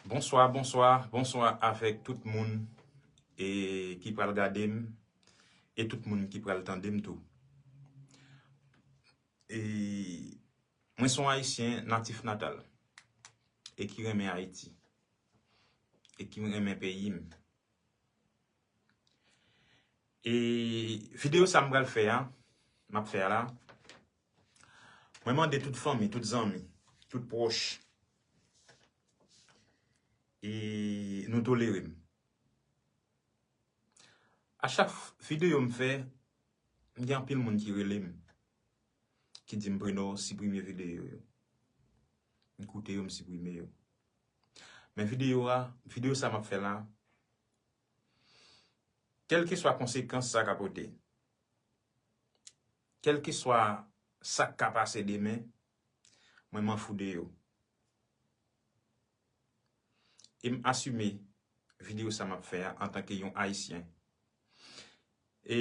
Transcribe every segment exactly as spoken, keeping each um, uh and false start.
Bonswa, bonswa, bonswa avèk tout moun e ki pral gade m e tout moun ki pral tande m tou. E mwen se yon Ayisyen natif natal e ki renmen Ayiti e ki renmen peyi m. E videyo sa m pral fè a, m ap fè a la, mwen mande tout fanmi, tout zanmi, tout pwòch, e nou tolere m. A chak videyo m fè, m gen anpil moun ki rele m, ki di m, "Bruno, siprime videyo yo." M koute yo, m siprime yo. Men videyo a, videyo sa m ap fè la, kèlkeswa konsekans sa ka pote, kèlkeswa sa k ka pase demen, mwen m anfou de yo. E m asime videyo sa m ap fè a antanke yon Ayisyen e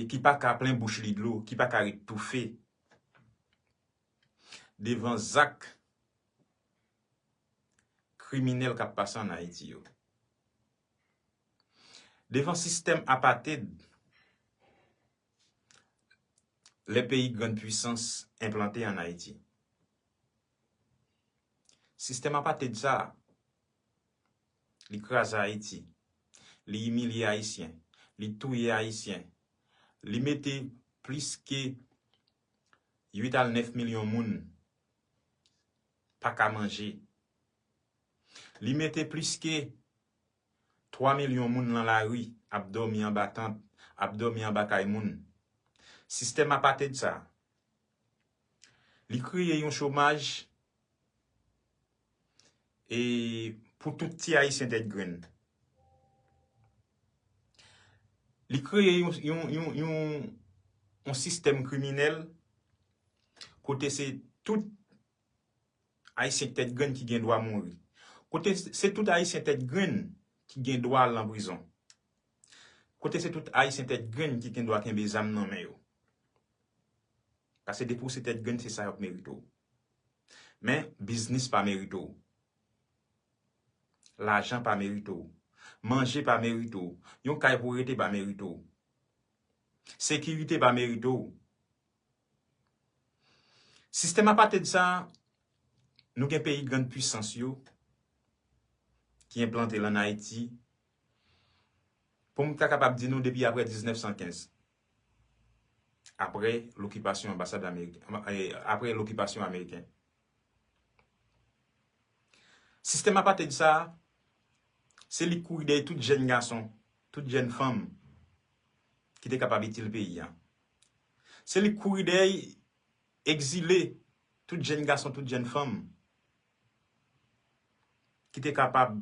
ki pa ka plen bouch li dlo, ki pa ka ret toufe devan zak kriminèl k ap pase ann Ayiti yo. Devan sistèm apated, lè peyi grann pwisans enplante ann Ayiti. Sistèm apated sa a, li kraze Ayiti, li imilye Ayisyen, li touye Ayisyen, li mete plis ke uit al nèf milyon moun pa ka manje. Li mete plis ke twa milyon moun nan lari ap dòmi anba tant, ap dòmi anba kay moun. Sistèm apated sa, li kreye yon chomaj e pou tout ti Ayisyen tèt grenn. Li kreye yon, yon, yon, yon, yon sistèm kriminèl kote se tout Ayisyen tèt grenn ki gen dwa mouri. Kote se tout Ayisyen tèt grenn ki gen dwa al nan prizon. Kote se tout Ayisyen tèt grenn ki gen dwa kenbe zam nan men yo. Paske depi w se tèt grenn, se sa y ap merite w. Men, biznis pa merite w. Lajan pa merite w. Manje pa merite w. Yon kay pou w rete pa merite w. Sekirite pa merite w. Sistèm apated sa, nou gen peyi grann pwisans yo ki enplante l ann Ayiti. Pou m ta kapab di nou depi apre diznèf san kenz, apre lokipasyon anbasad ameriken, eh, apre lokipasyon ameriken. Sistèm apated sa, se li k kouri dèyè tout jèn gason, tout jèn fanm ki te kapab itil peyi a. Se li k kouri dèyè egzile, tout jèn gason, tout jèn fanm ki te kapab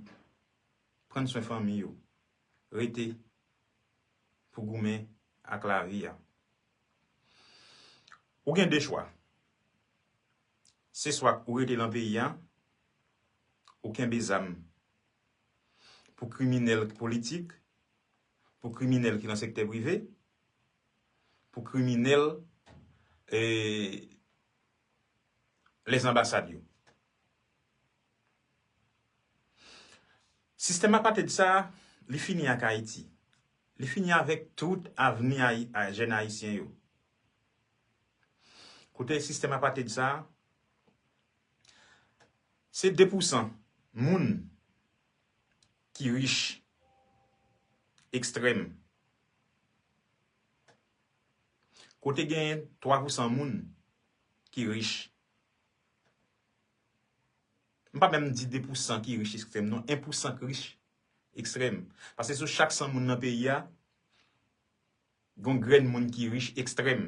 pran swen fanmi yo, rete pou goumen ak lavi a. Ou gen de chwa. Se swa ou rete nan peyi a, ou kenbe zam pou kriminèl politik, pou kriminèl ki nan sektè prive, pou kriminèl, eh, lèzanbasad yo. Sistèm apated sa, li fini ak Ayiti. Li fini avèk tout avni Ayi-, a jèn ayisyen yo. Kote sistèm apated sa, se de pousan moun ki rich ekstrèm. Kote gen twa pousan moun ki rich. M pa menm di de pousan ki rich ekstrèm, non, en pousan ki rich ekstrèm. Paske sou chak san moun nan peyi a, gen yon grenn moun ki rich ekstrèm,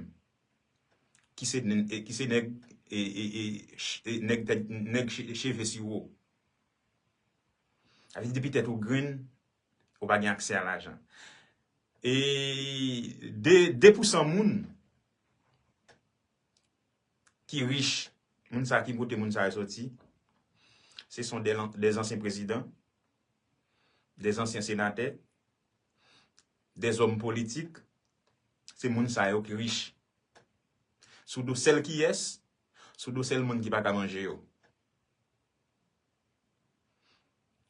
ki se, ki se nèg, e, e, e, ch-, e, nèg tèt, nèg che-, cheve siwo. Sa vle di depi tèt ou grenn, ou pa gen aksè a lajan. E de, de pousan moun ki rich, moun sa ki kote moun sa yo soti, se son de, de zansyen prezidan, de zansyen senatè, de zòm politik, se moun sa yo ki rich. Sou do sèl kiyès? Sou do sèl moun ki pa ka manje yo.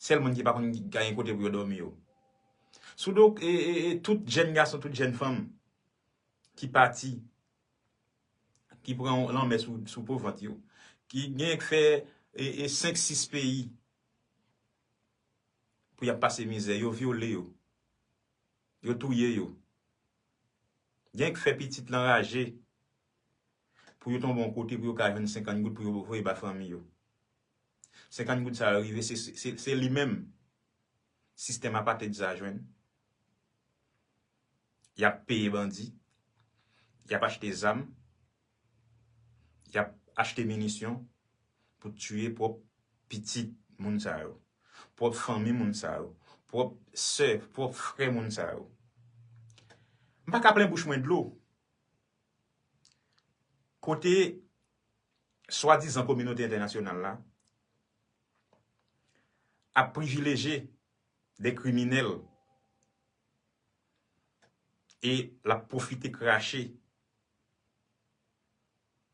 Tèl moun ki pa konn gen kote pou yo dòmi yo. Sou do, e, e, e, tout jèn gason, tout jèn fanm ki pati, ki pran lanmè sou, sou po vant yo, ki gen k fè, e, e, senk, sis peyi pou y ap pase mizè, yo vyole yo, yo touye yo. Gen k fè pitit lan raje pou yo tonbe yon kote pou yo ka jwenn senkant goud pou yo voye ba fanmi yo. Senkant goud sa yo rive, se, se, se, se li menm sistèm apartheid sa jwenn. Y ap peye bandi, y ap achte zam, y ap achte minisyon pou tiye pwòp pitit moun sa yo, pwòp fanmi moun sa yo, pwòp sè, pwòp frè moun sa yo. M pa ka plen bouch mwen dlo kote swadizan kominote entènasyonal la ap privilejye de kriminèl e l ap pwofite krache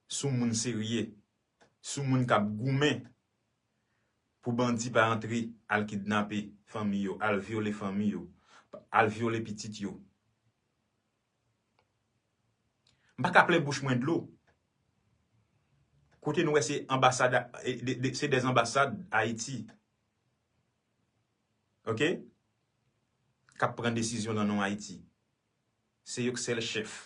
sou moun serye, sou moun k ap goumen pou bandi pa antre al kidnape fanmi yo, al vyole fanmi yo, al vyole pitit yo. M pa ka plen bouch mwen dlo kote nou wè se anbasad, e, de, de, se dè anbasad Ayiti, oke, k ap pran desizyon nan non Ayiti. Se yo k sèl chèf.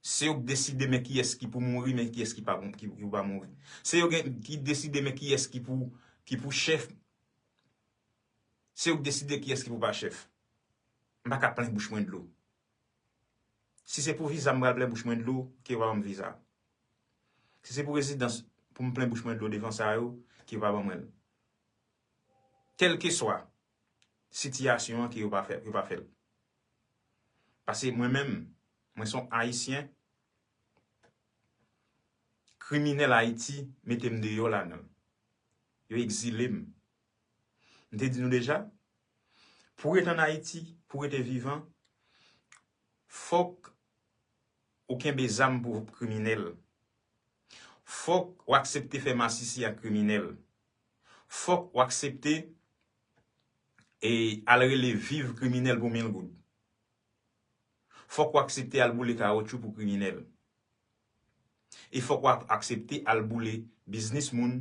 Se yo k deside men kiyès ki pou mouri, men kiyès ki pa, ki, ki pou pa mouri. Se yo gen, ki deside men kiyès ki pou, ki pou chèf. Se yo k deside kiyès ki pou pa chèf. M pa ka plen bouch mwen dlo. Si se pou viza m pral plen bouch mwen dlo, ke yo pa ban m viza. Si se pou rezidans pou m plen bouch mwen dlo devan sa yo, ke yo pa ban mwen l. Kèlkeswa sitiyasyon an, ke yo pa fè, yo pa fè l. Paske mwen menm, mwen se yon Ayisyen, kriminèl Ayiti mete m deyò ladan l. Yo egzile m. M te di nou deja, pou w rete ann Ayiti, pou w rete vivan, fòk ou kenbe zam pou w kriminèl. Fòk w aksepte fè masisi ak kriminèl. Fòk w aksepte, e, al rele viv kriminèl pou mil goud. Fòk w aksepte al boule kawotchou pou kriminèl. E fòk w ap aksepte al boule biznis moun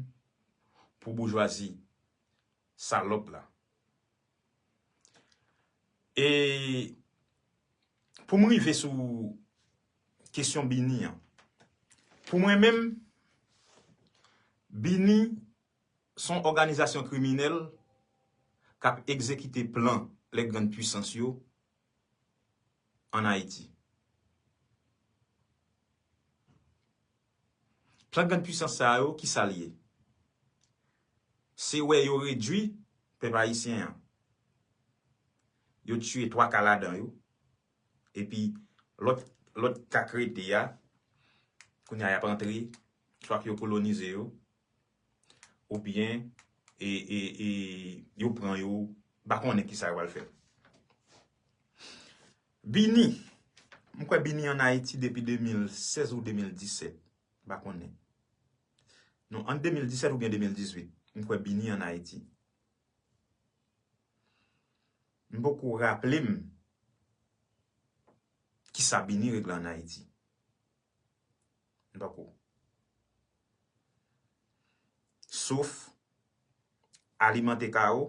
pou boujwazi salòp la. E pou m rive sou kesyon Bini an, pou mwen menm, Bini se yon òganizasyon kriminèl k ap egzekite plan lè grann pwisans yo ann Ayiti. Plan grann pwisans sa yo, ki sa l ye? Se wè yo redwi pèp ayisyen an. Yo tiye twa ka ladan yo. Epi lòt, lòt ka k rete a, kounye a y ap antre, swa ke yo kolonize yo, oubyen, e, e, e, yo pran yo, m pa konnen kisa yo pral fè. Bini, m kwè Bini ann Ayiti depi de mil sèz ou de mil disèt, m pa konnen. Non, ant de mil disèt oubyen de mil dizuit, m kwè Bini ann Ayiti. M poko raple m kisa Bini regle ann Ayiti. M poko. Sof alimante kawo,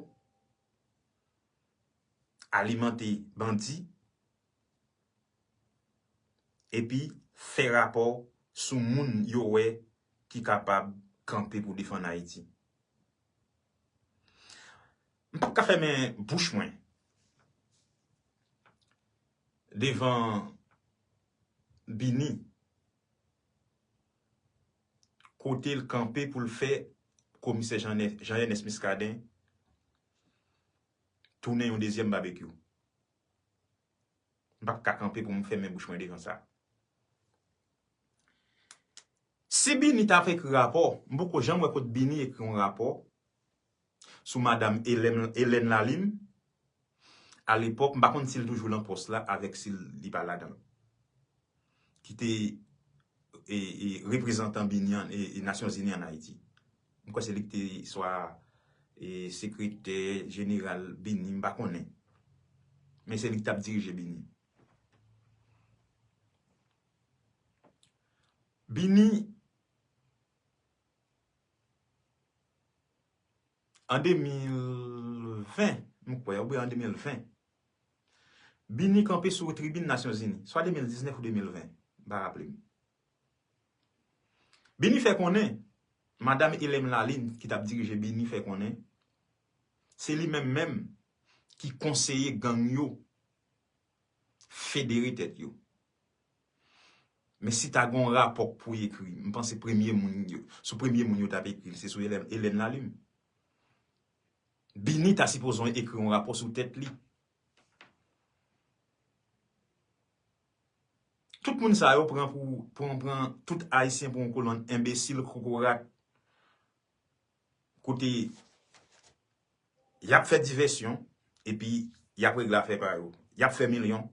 alimante bandi, epi fè rapò sou moun yo wè ki kapab kanpe pou defann Ayiti. M p ap ka fèmen bouch mwen devan Bini, kote l kanpe pou l fè komisè Jean, Jean Ernest Muscadin tounen yon dezyèm babekyou. M p ap ka kanpe pou m fèmen bouch mwen devan sa. Si Bini t ap ekri rapò, m poko janm wè kot Bini ekri yon rapò sou madanm Hélène, Hélène Lalime. Alepòk, m pa konn si l toujou lan pòs la avèk si li pa ladan l. Ki te, e, e, reprezantan Bini an, e, e Nasyonzini ann Ayiti. M kwè se li ki te swa e, sekretè jeneral Bini, m pa konnen. Men se li ki t ap dirije Bini. Bini, an de mil ven, m kwè, oubyen an de mil ven, Bini kanpe sou tribin Nasyonzini, swa de mil diznèf ou de mil ven, m pa raple m. Bini fè konnen, madanm Hélène Lalime ki t ap dirije Bini fè konnen, se li menm menm ki konseye gang yo federe tèt yo. Men si ta gen yon rapò k pou ekri, m panse premye moun yo, sou premye moun yo t ap ekri l, se sou Hélène, Hélène Lalime. Bini ta sipoze ekri yon rapò sou tèt li. Tout moun sa yo pran pou, pran, pran tout Ayisyen pou yon kolonn enbesil, kokorat. Kote y ap fè divèsyon, epi y ap regle afè pa yo. Y ap fè milyon.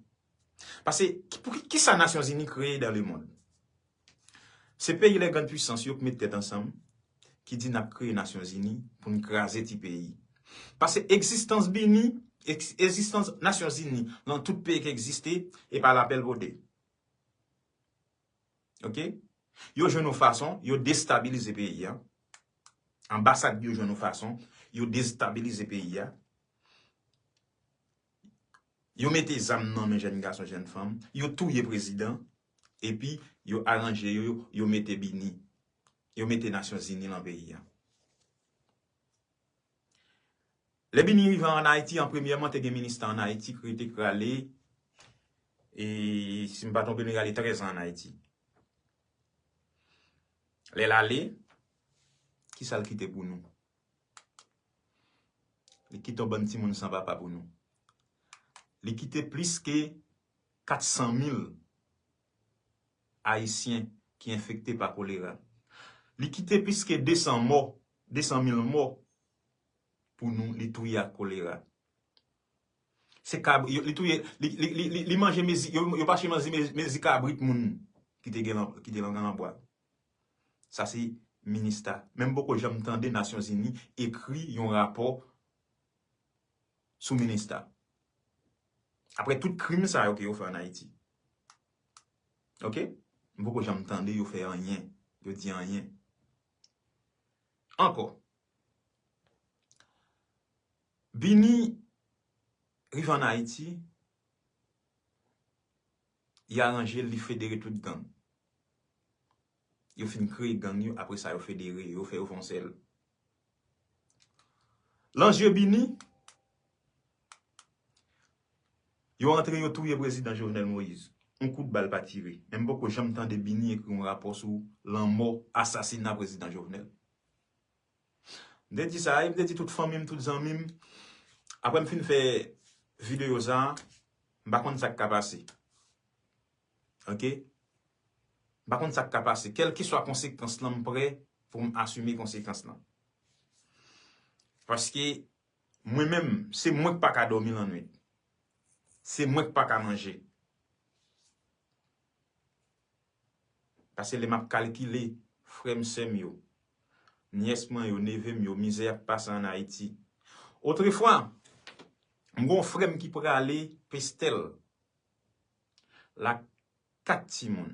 Paske, ki, pou ki, kisa Nasyonzini kreye dans le monde? Se peyi les grandes puissances yo k met tèt ansanm, ki di n ap kreye Nasyonzini pou n kraze ti peyi. Paske egzistans Bini, egz-, egzistans Nasyonzini nan tout peyi ki egziste, e pa lapèl pote. Oke? Yo jwenn yon fason, yo destabilize peyi a. Anbasad yo jwenn yon fason, yo destabilize peyi a. Yo mete zam nan men jèn gason, jèn fanm, yo touye prezidan, epi yo aranje yo, yo, yo mete Bini, yo mete Nasyonzini nan peyi a. Lè Bini rive an Ayiti, an premyèman, te gen minista an Ayiti ki rete k rale, e si m pa twonpe m, li rale trèz an an Ayiti. Lè l ale, kisa l kite pou nou? Li kite yon bann timoun san papa pou nou. Li kite plis ke kat san mil Ayisyen ki enfekte pa kolera. Li kite plis ke de san mò, de san mil mò pou nou, li touye ak kolera. Se kab-, yo, li touye, li, li, li, li, li manje mezi, yo, yo mache manje mezi, mezi kabrit moun ki te gen lan, ki te lan, lan bwa. Sa se minista. Men m poko janm tande Nasyonzini ekri yon rapò sou minista. Apre tout krim sa yo ke yo fè an Ayiti. Oke? M poko janm tande yo fè anyen, yo di anyen. Ankò, Bini rive an Ayiti, li aranje l, li federe tout gang. Yo fin kreye gang yo, apre sa yo federe yo, yo fè yo fè yon sèl. Lan zye Bini, yo antre, yo touye prezidan Jovenel Moïse. Yon kout bal pa tire. Men m poko janm tande Bini ekri yon rapò sou lanmò, asasina prezidan Jovenel. M te di sa, e m te di tout fanmi m, tout zanmi m. Apre m fin fè videyo sa a, m pa konn sa k ka pase. Oke? M pa konn sa k ka pase. Kèlkeswa konsekans lan, m prè pou m asime konsekans lan. Paske mwen menm, se mwen k pa ka dòmi lannwit. Se mwen k pa ka manje. Paske lè m ap kalkile frè m, sè m yo, nyès mwen yo, neve m yo, mizè y ap pase an Ayiti. Otrefwa, m gen yon frè m ki prale Pestèl. L ak kat timoun.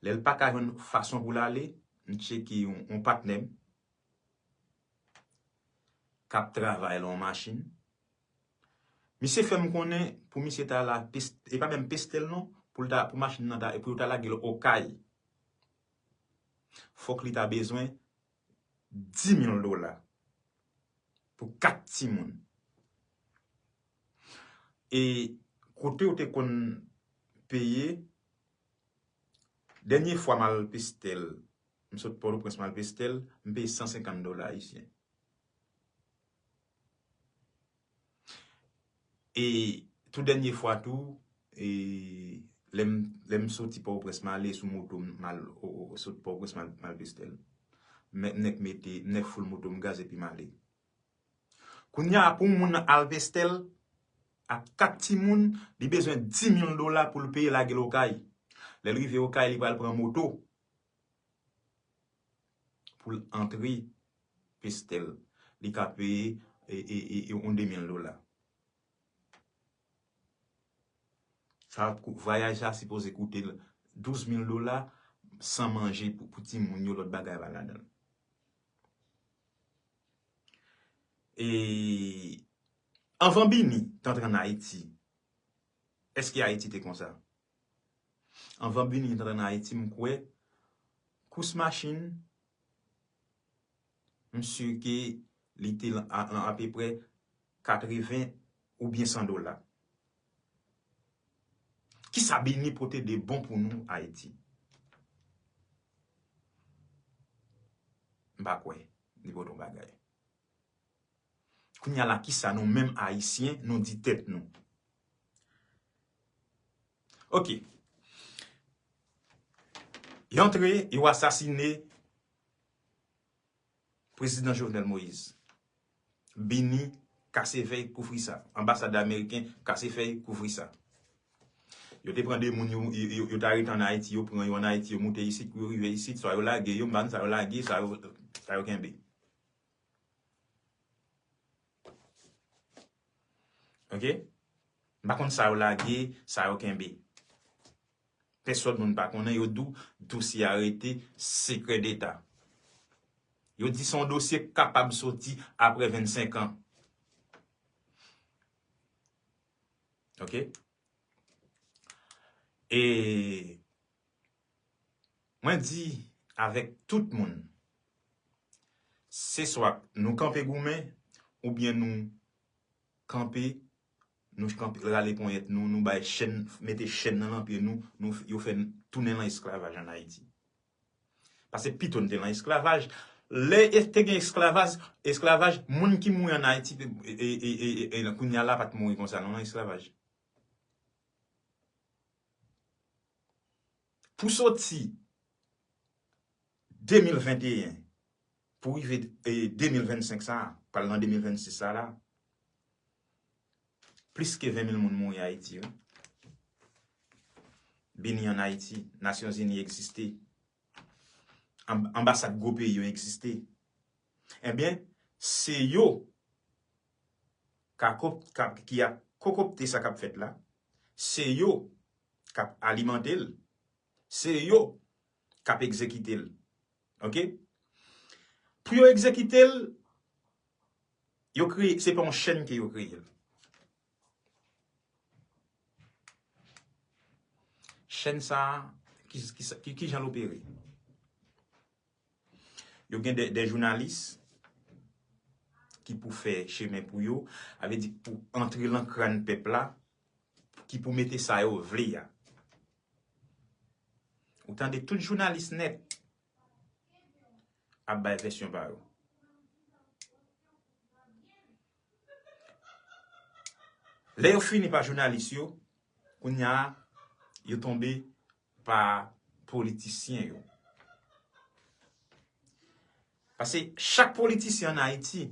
Lè l pa ka jwenn fason pou l ale, m tcheke yon, yon patnè m k ap travay lan yon machin. Misye fè m konnen pou misye ta la, Pes-, e pa menm Pestèl non, pou l ta, pou machin nan ta, e pou yo ta lage l Okay. Fòk li ta bezwen di mil dola pou kat timoun. E kote yo te konn peye, dènye fwa m al Pestèl, m sot Pòtoprens m al Pestèl, m peye san senkant dola ayisyen. E tou dènye fwa tou, e lè m, lè m soti Pòtoprens m ale sou moto m, m al, o, o, sot Pòtoprens m al, m al Pestèl. M nèk mete, m nèk foul moto m gaz epi m ale. Kounye a pou yon moun al Pestèl ak kat timoun, li bezwen di mil dola pou l peye lage l Okay. Lè l rive Okay, li pral pran moto. pou l antre Pestèl, li ka peye e, e, e, e yon de mil dola. Sa ap kou-, vwayaj la sipoze koute l douz mil dola san manje pou, pou timoun yo, lòt bagay pa ladan l. E anvan Bini t antre ann Ayiti, èske Ayiti te konsa? Anvan Bini t antre ann Ayiti, m kwè kous machin, m si ke li te lan, a, lan apeprè katreven oubyen san dola. Kisa Bini pote de bon pou nou Ayiti? M pa kwè li pote yon bagay. Kounye a la, kisa nou menm Ayisyen, nou di tèt nou? Ok. Yo antre, yo asasine Prezidan Jovenel Moïse. Bini kase fèy kouvri sa. Anbasad ameriken kase fèy kouvri sa. Yo te pran de moun yo, yo, yo, yo t arete ann Ayiti, yo pran yo ann Ayiti, yo moute isit, kou yo rive isit, swa yo lage yo, m pa konn sa yo lage, sa yo, sa yo kenbe. Ok? M pa konn sa yo lage, sa yo kenbe. Pèsòn moun pa konnen, yo di w dosye a rete sekrè deta. Yo di se yon dosye k kapab soti apre vennsenk an. Ok? E mwen di avèk tout moun, se swa nou kanpe goumen, oubyen nou kanpe, nou kanpe, rale ponyèt nou, nou bay chèn, mete chèn nan lan pye nou, nou, yo fè n tounen lan esklavaj ann Ayiti. Paske pito n te lan esklavaj. Lè e, te gen esklavaj, esklavaj, moun ki mouri ann Ayiti, e, e, kounye a la pa t mouri konsa, non, lan esklavaj. Pou soti de mil venteyen, pou rive, e, de mil vennsenk sa a, pral nan de mil vennsis sa la, plis ke ven mil moun mouri Ayiti, wi. Bini ann Ayiti, Nasyonzini egziste, anb-, anbasad gwo peyi yo egziste. Ebyen, se yo k ap kop-, k ap, ki ap kokopte sa k ap fèt la, se yo k ap alimante l, se yo k ap egzekite l. Ok? Pou yo egzekite l, yo kreye, se pa yon chèn ke yo kreye l. Chèn sa a, ki, ki, ki, ki jan l opere? Yo gen de, de jounalis ki pou fè chemen pou yo, sa vle di pou antre lan kràn pèp la, ki pou mete sa yo vle a. Ou tande tout jounalis nèt ap bay vèsyon pa yo. Lè yo fini pa jounalis yo, kounye a, yo tonbe pa politisyen yo. Paske chak politisyen ann Ayiti,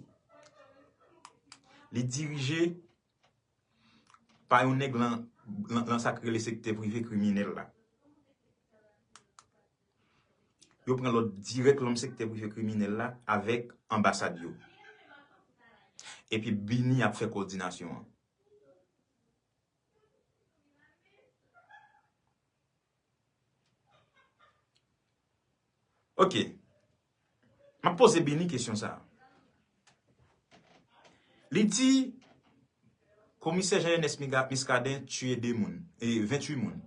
li dirije pa yon nèg lan, lan, lan sa k rele sektè prive kriminèl la. Yo pran lòd dirèk lan sektè prive kriminèl la avèk anbasad yo. Epi Bini ap fè kowòdinasyon an. Ok. M ap poze Bini kesyon sa a. Li di, Komisè Jean Ernest Miga-, Muscadin tiye de moun, e venntuit moun.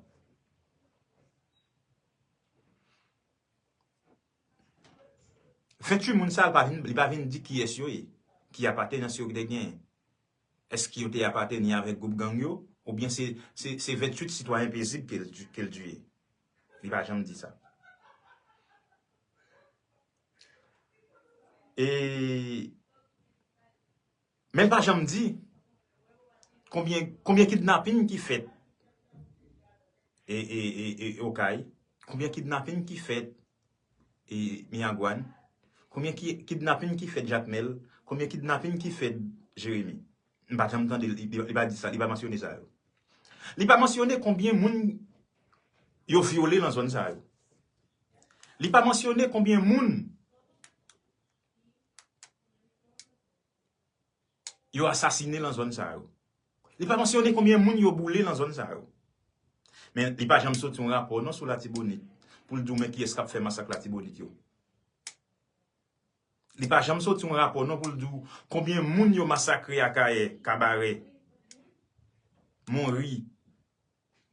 Venntuit moun sa a, li pa vin, li pa vin di kiyès yo ye, ki apatenans yo te genyen. Èske yo te apateni avèk gwoup gang yo, oubyen se, se, se venntuit sitwayen pezib ke l, ke l tiye? Li pa janm di sa. E, men l pa janm di konbyen, konbyen kidnapin ki fèt e, e, e, e, Okay, konbyen kidnapin ki fèt e, Miragwàn, konbyen ki, kidnapin ki fèt Jakmèl, konbyen kidnapin ki fèt Jeremi. M pa janm tande li, li, li pa di sa, li pa mansyone sa yo. Li pa mansyone konbyen moun yo vyole lan zòn sa yo. Li pa mansyone konbyen moun yo asasine nan zòn sa yo. Li pa mansyone konbyen moun yo boule nan zòn sa yo. Men li pa janm soti yon rapò non sou Latibonit pou l di w men kiyès k ap fè masak Latibonit yo. Li pa janm soti yon rapò non pou l di w konbyen moun yo masakre Akayè, Kabarè, Monri,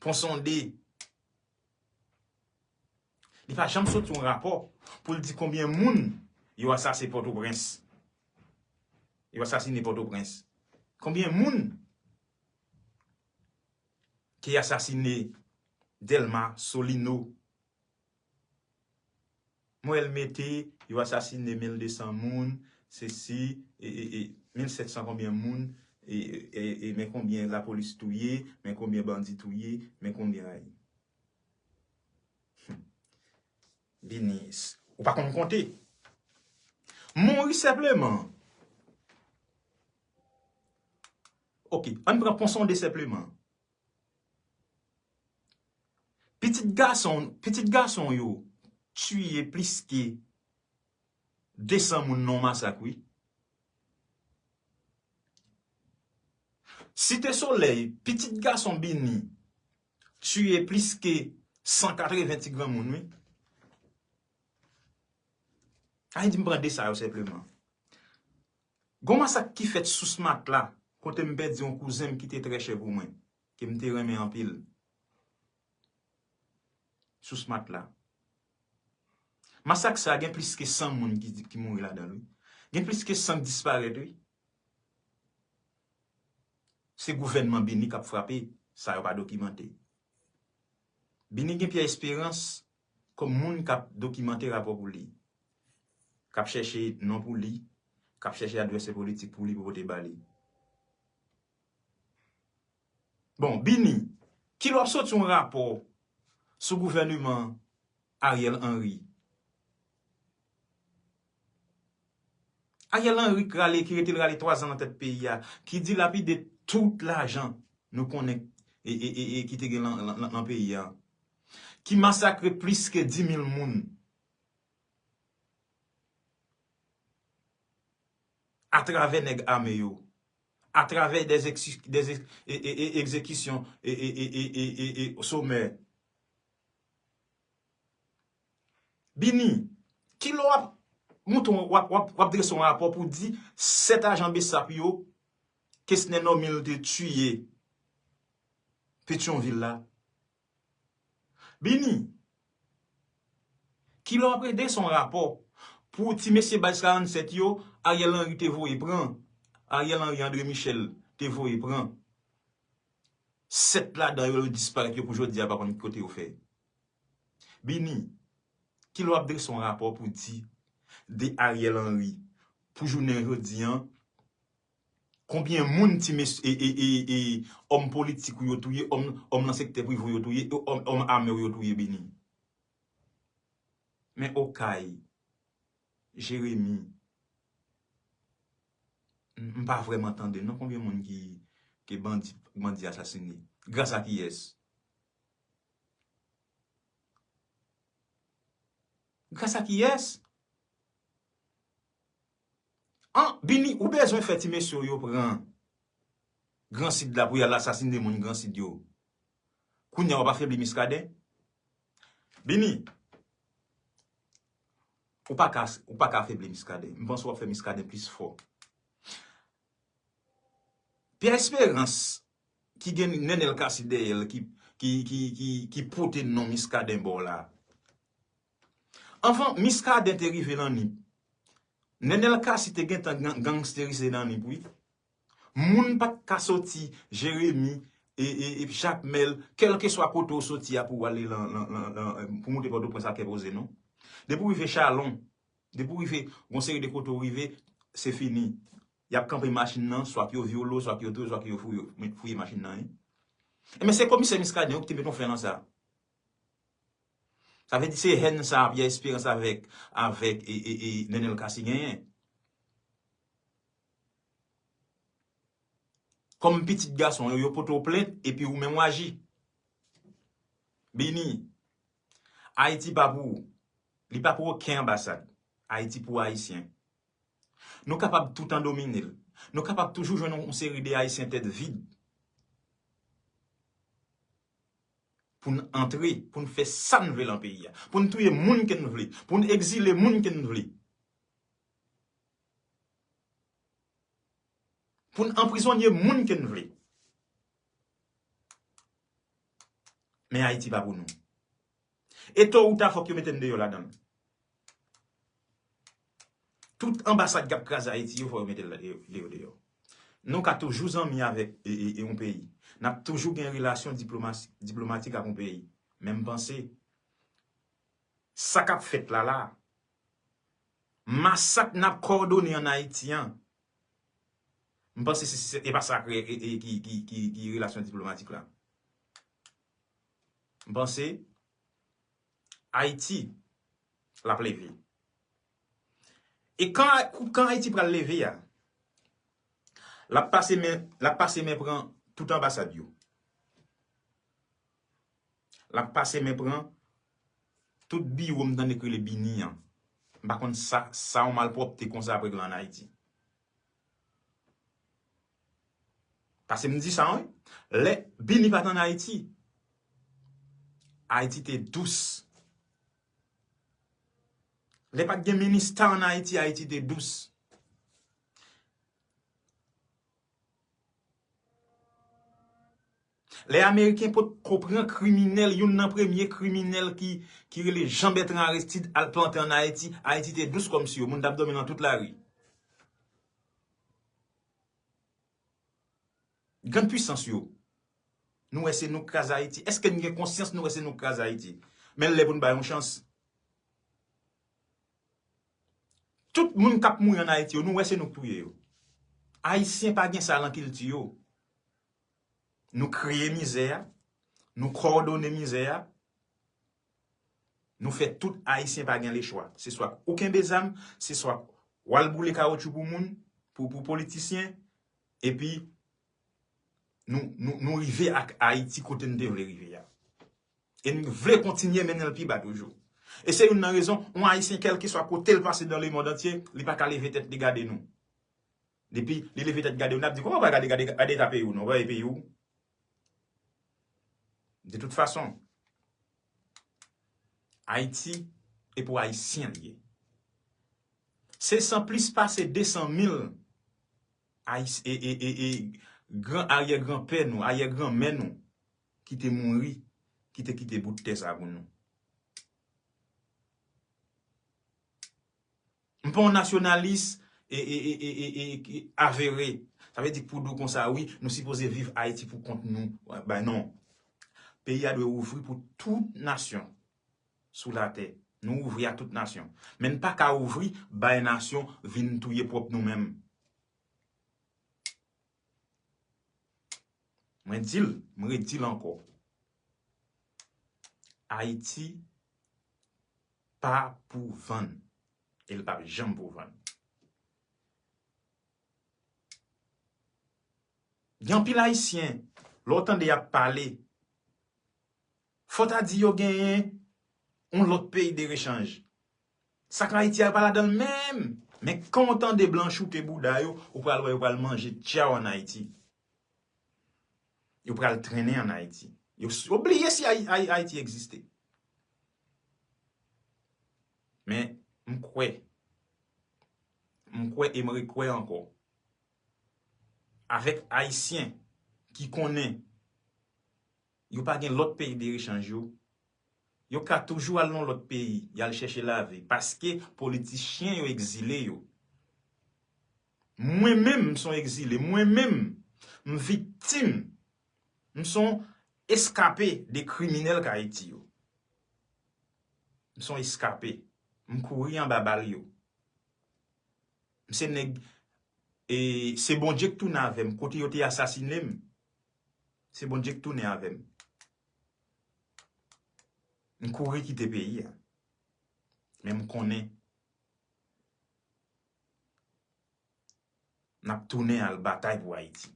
Ponsonde. Li pa janm soti yon rapò pou l di konbyen moun yo asase Pòtoprens. Yo asasine Pòtoprens. Konbyen moun ki asasine Dèlma, Solino? Mwen el mete, yo asasine mil de san moun, sesi, e, e, e, mil sèt san konbyen moun, e, e, e, men konbyen lapolis touye, men konbyen bandi touye, men konbyen ay. Bini, ou pa konn konte. Monri senpleman. Ok, ann pran Ponsonde senpleman. Pitit gason, pitit gason yo tiye plis ke de san moun nan yon masak, wi. Site Solèy, pitit gason Bini tiye plis ke san katreven ti granmoun, wi. Ay di m pran de sa yo senpleman. Gon masak ki fèt sou Smatla, kote m pèdi yon kouzen m ki te trè chè pou mwen, ke m te renmen anpil. Sou Smatla. Masak sa a gen plis ke san moun ki, ki mouri ladan l, wi. Gen plis ke san k disparèt, wi. Se gouvènman Bini k ap frape, sa yo pa dokimante. Bini gen Pyè Esperans kòm moun k ap dokimante rapò pou li, k ap chèche non pou li, k ap chèche advèsè politik pou li pou pote ba li. Bon, Bini, kilè w ap soti yon rapò sou gouvèneman Ariel Henry? Ariel Henry k rale, ki rete l rale twa zan nan tèt peyi a, ki dilapide tout lajan nou konnen e, e, e, e ki te gen lan, lan, lan, lan peyi a, ki masakre plis ke di mil moun atravè nèg ame yo, atravè des ex-, des ex-, e, e, e, egzekisyon e, e, e, e, e, e, e, somè. Bini, kilè w ap montre w ap, w ap, w ap drese yon rapò pou di sèt ajan BSAP yo, Kesnè Nòmil te tiye Petyonvil la? Bini, kilè w ap drese yon rapò pou ti mesye baz karannsèt yo, Ariel Henry te voye pran, Ariel Henry André Michel te voye pran? Sèt ladan yo, yo disparèt yo pou jodi a pa konn ki kote yo fè. Bini, kilè w ap drese yon rapò pou di de Ariel Henry pou jounen jodi an, konbyen moun ti mes-, e, e, e, e, òm politik ou yo touye, òm, òm nan sektè prive ou yo touye, e òm, òm ame ou yo touye, Bini? Men Okay, Jeremi, m, m pa vrèman tande non konbyen moun ki, ke bandi, bandi asasine. Gras a kiyès? Gras a kiyès? An, Bini, ou bezwen fè ti mesye w yo pran Gran Sid la pou y al asasine moun Gran Sid yo. Kounye a w ap afebli Miskaden? Bini, ou pa ka, ou pa ka afebli Miskaden. M panse w ap fè Miskaden plis fò. Pyè Esperans, ki gen Nenel Cassy dèyè l, ki, ki, ki, ki, ki pote non Miskaden ba w la. Anvan Miskaden te rive nan Nip, Nenel Cassy te gentan gang-, gangsterise nan Nip, wi. Moun pa t ka soti Jeremi e, e, e Jakmèl, kèlkeswa kote w soti a pou w ale lan, lan, lan, lan, pou moute Pòtoprens a kè poze, non. Depi w rive Chalon, depi w rive yon seri de kote w rive, se fini. Y ap kanpe machin nan, swa k yo vyole w, swa k yo touye w, swa k yo fouye, fouye machin nan, wi. Ebyen, se komisè Miskaden yo ki te met yon fen nan sa. Sa vle di se hèn sa a Pyè Esperans avèk, avèk e, e, e Nenel Cassy genyen. Kòm pitit gason yo, yo pote w plent epi ou menm w aji. Bini, Ayiti pa pou ou. Li pa pou okenn anbasad. Ayiti pou Ayisyen. Nou kapab toutan domine l. Nou kapab toujou jwenn yon seri de Ayisyen tèt vid. Pou n antre, pou n fè sa n vle lan peyi a. Pou n touye moun ke n vle. Pou n egzile moun ke n vle. Pou n anprizonye moun ke n vle. Men Ayiti pa pou nou. E to ou ta fòk yo mete n deyò ladan l. Tout anbasad k ap kraze Ayiti yo, fò yo mete l de- de- deyò. Nou ka toujou zanmi avèk e- e- e yon peyi. N ap toujou gen relasyon diplomasi- diplomatik ak yon peyi. Men m panse, sa k ap fèt la la, masak n ap kòdone ann Ayiti an, m panse se- se- e pa sa k re- e- e- ki, ki, ki, ki relasyon diplomatik la. M panse Ayiti l ap leve. E kan, kan Ayiti pral leve a, l ap pase men, l ap pase men pran tout anbasad yo. L ap pase men pran tout biwo m tande k rele Bini an. M pa konn sa, sa yon malpwòpte konsa ap regle ann Ayiti. Paske m di sa, wi. Lè Bini pa t ann Ayiti, Ayiti te dous. Lè pa t gen minista ann Ayiti, Ayiti te dous. Lè Ameriken pot ko pran kriminèl, youn nan premye kriminèl ki, ki rele Jean Bertrand Aristide al plante ann Ayiti, Ayiti te dous kòm si yo, moun t ap dòmi nan tout lari. Grann pwisans yo, nou wè se nou k kraze Ayiti. Èske n gen konsyans nou wè se nou k kraze Ayiti? Men l lè pou n ba yo yon chans. Tout moun k ap mouri ann Ayiti yo, nou wè se nou k touye yo. Ayisyen pa gen sa lan kilti yo. Nou kreye mizè a, nou kòdone mizè a, nou fè tout Ayisyen pa gen lechwa. Se swa ou kenbe zam, se swa w al boule kawotchou pou moun, pou, pou politisyen, epi nou, nou, nou rive ak Ayiti kote n te vle rive a. E n vle kontinye mennen l pi ba toujou. E se youn nan rezon, yon Ayisyen kèlkeswa kote l pase dan lemonn antye, li pa ka leve tèt li gade nou. Depi li leve tèt gade w, n ap di, "Kòman w pa gade, gade, gade eta peyi w non, w pa wè peyi w?" De tout fason, Ayiti e pou Ayisyen l ye. Se san plis pase de san mil Ayis- e, e, e, e, gran aryè granpè nou, aryè granmè nou ki te mouri, ki te kite bout tè sa pou nou. M pa yon nasyonalis e, e, e, e, e, e, ki avere. Sa vle di k pou di w konsa, wi, nou sipoze viv Ayiti pou kont nou. Bay non. Peyi a dwe ouvri pou tout nasyon sou latè. Nou ouvri a tout nasyon. Men n pa ka ouvri bay nasyon vin touye pwòp nou menm. Mwen di l, m redi l ankò. Ayiti pa pou vann. E l p ap janm pou vann. Gen anpil Ayisyen, lè w tande y ap pale, fò w ta di yo genyen yon lòt peyi de rechanj. Sa k Ayiti a, yo pa ladan l menm. Men kan w tande blan choute bouda yo, ou pral wè yo pral manje tchaw ann Ayiti. Yo pral trennen ann Ayiti. Yo s- yo bliye si Ayi- Ayi- Ayiti egziste. Men, m kwè, m kwè e m rekwè ankò, avèk Ayisyen ki konnen yo pa gen lòt peyi de rechanj yo, yo ka toujou al nan lòt peyi, y al chèche lavi, paske politisyen yo egzile yo. Mwen menm, m se yon egzile, mwen menm, m viktim, m se yon eskape de kriminèl k Ayiti yo. M se yon eskape, m kouri anba bal yo. M se nèg, e se Bondye k tounen avè m, kote yo te asasinen m, se Bondye k tounen avè m. M kouri kite peyi a. Men m konnen n ap tounen al batay pou Ayiti.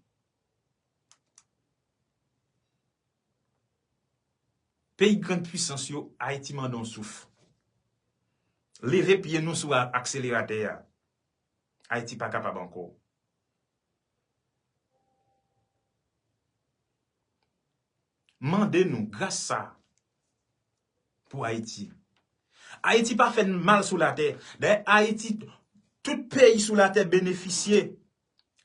Peyi grann pwisans yo, Ayiti mande yon souf. Leve pye nou sou a- akseleratè a. Ayiti pa kapab ankò. Mande nou gras sa pou Ayiti. Ayiti pa fè n mal sou latè. Dayè, Ayiti, tout peyi sou latè benefisye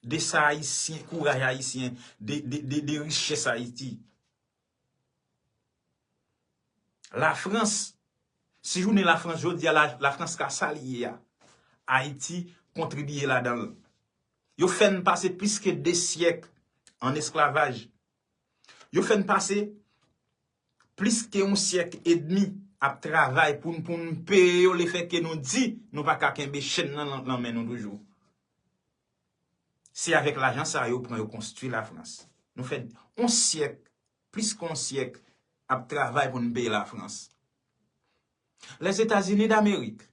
de sa Ayisyen, kouraj Ayisyen, de, de, de, de richès Ayiti. Lafrans, si jounen Lafrans jodi a, la, Lafrans ka sa li ye a. Ayiti kontribye ladan l. Yo fè n pase plis ke de syèk an esklavaj. Yo fè n pase plis ke yon syèk edmi ap travay pou n, pou n peye yo lefètke nou di nou pa ka kenbe chèn nan, nan, nan men nou toujou. Se avèk lajan sa yo pran yo konstwi Lafrans. Nou fè yon syèk, plis ke yon syèk, ap travay pou n peye Lafrans. Lèzetazini Damerik,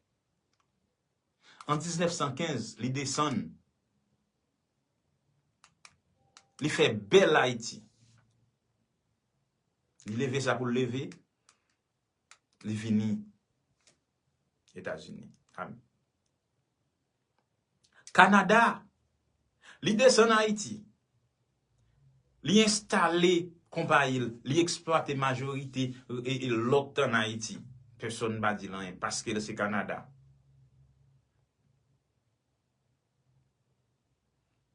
an diznèf san kenz, li desann, li fè bèl Ayiti. Li leve sa pou l leve, li vini Etazini. Kanada, li desann Ayiti. Li enstale konpayi l, li eksplwate majorite e, e lòt ann Ayiti. Pèsonn pa di l anyen, paske l se Kanada.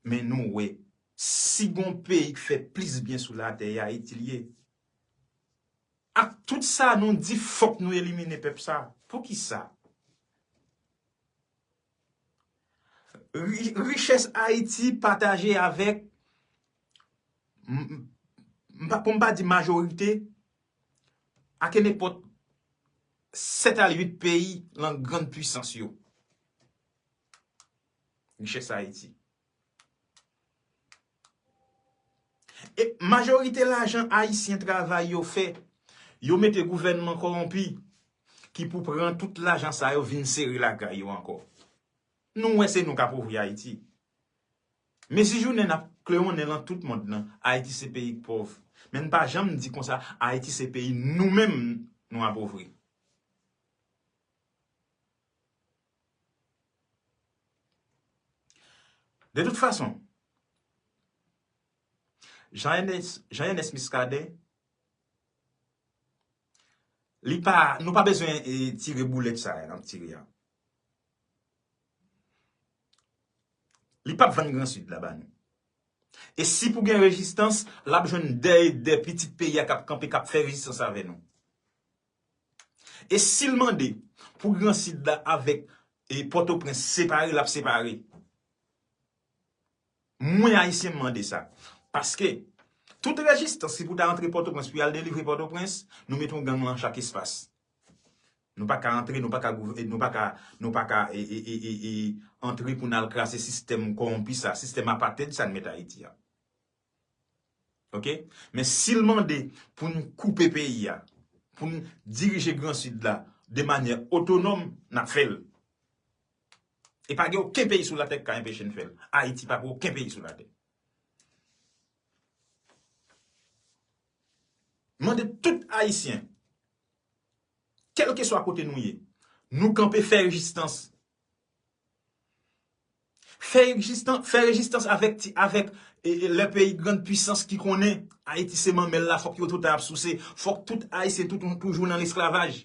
Men nou wè, si gon peyi k fè plis byen sou latè, e Ayiti l ye. Ak tout sa nou di, fòk nou elimine pèp sa. Poukisa? Ri-, richès Ayiti pataje avèk, m, m, m pa, pou m pa di majorite, ake nenpòt sèt al uit peyi lan grann pwisans yo. Richès Ayiti. E majorite lajan ayisyen travay yo fè, yo mete gouvènman kòwonpi ki pou pran tout lajan sa yo vin sere lakay yo ankò. Nou wè se nou k apovri Ayiti. Men si jounen n ap klewonnen lan tout mond lan, Ayiti se peyi k pòv. Men n pa janm di konsa, Ayiti se peyi nou menm nou apovri. De tout fason, Jean Ernest, Jean Ernest Muscadin, li pa, nou pa bezwen, e, tire boulèt sa a, n ap tire a. Li p ap vann Gran Sid la ba nou. E si pou gen rezistans, l ap jwenn dè e dè pitit peyi a k ap kanpe, k ap fè rezistans avè nou. E si l mande pou Gran Sid la avèk, e, Pòtoprens separe, l ap separe. Mwen, Ayisyen, m mande sa. Paske tout rezistans ki pou ta antre Pòtoprens pou y al delivre Pòtoprens, nou mete yon gang lan chak espas. Nou pa ka antre, nou pa ka gouv-, nou pa ka, nou pa ka, e, e, antre pou n al kraze sistèm kòwonpi sa, sistèm apartheid sa n met Ayiti a. Oke? Men si l mande pou n koupe peyi a, pou n dirije Gran Sid la de manyè otonòm, n ap fè l. E pa gen okenn peyi sou latè ki ka enpeche n fè l. Ayiti pa pou okenn peyi sou latè. Mande tout Ayisyen, kèlkeswa kote nou ye, nou kanpe fè rezistans. Fè rezistan-, fè rezistans avèk ti, avèk, e, e, lè peyi grann pwisans ki konnen Ayiti se manmèl la, fòk yo toutan ap souse. Fòk tout Ayisyen tout, toujou nan lesklavaj.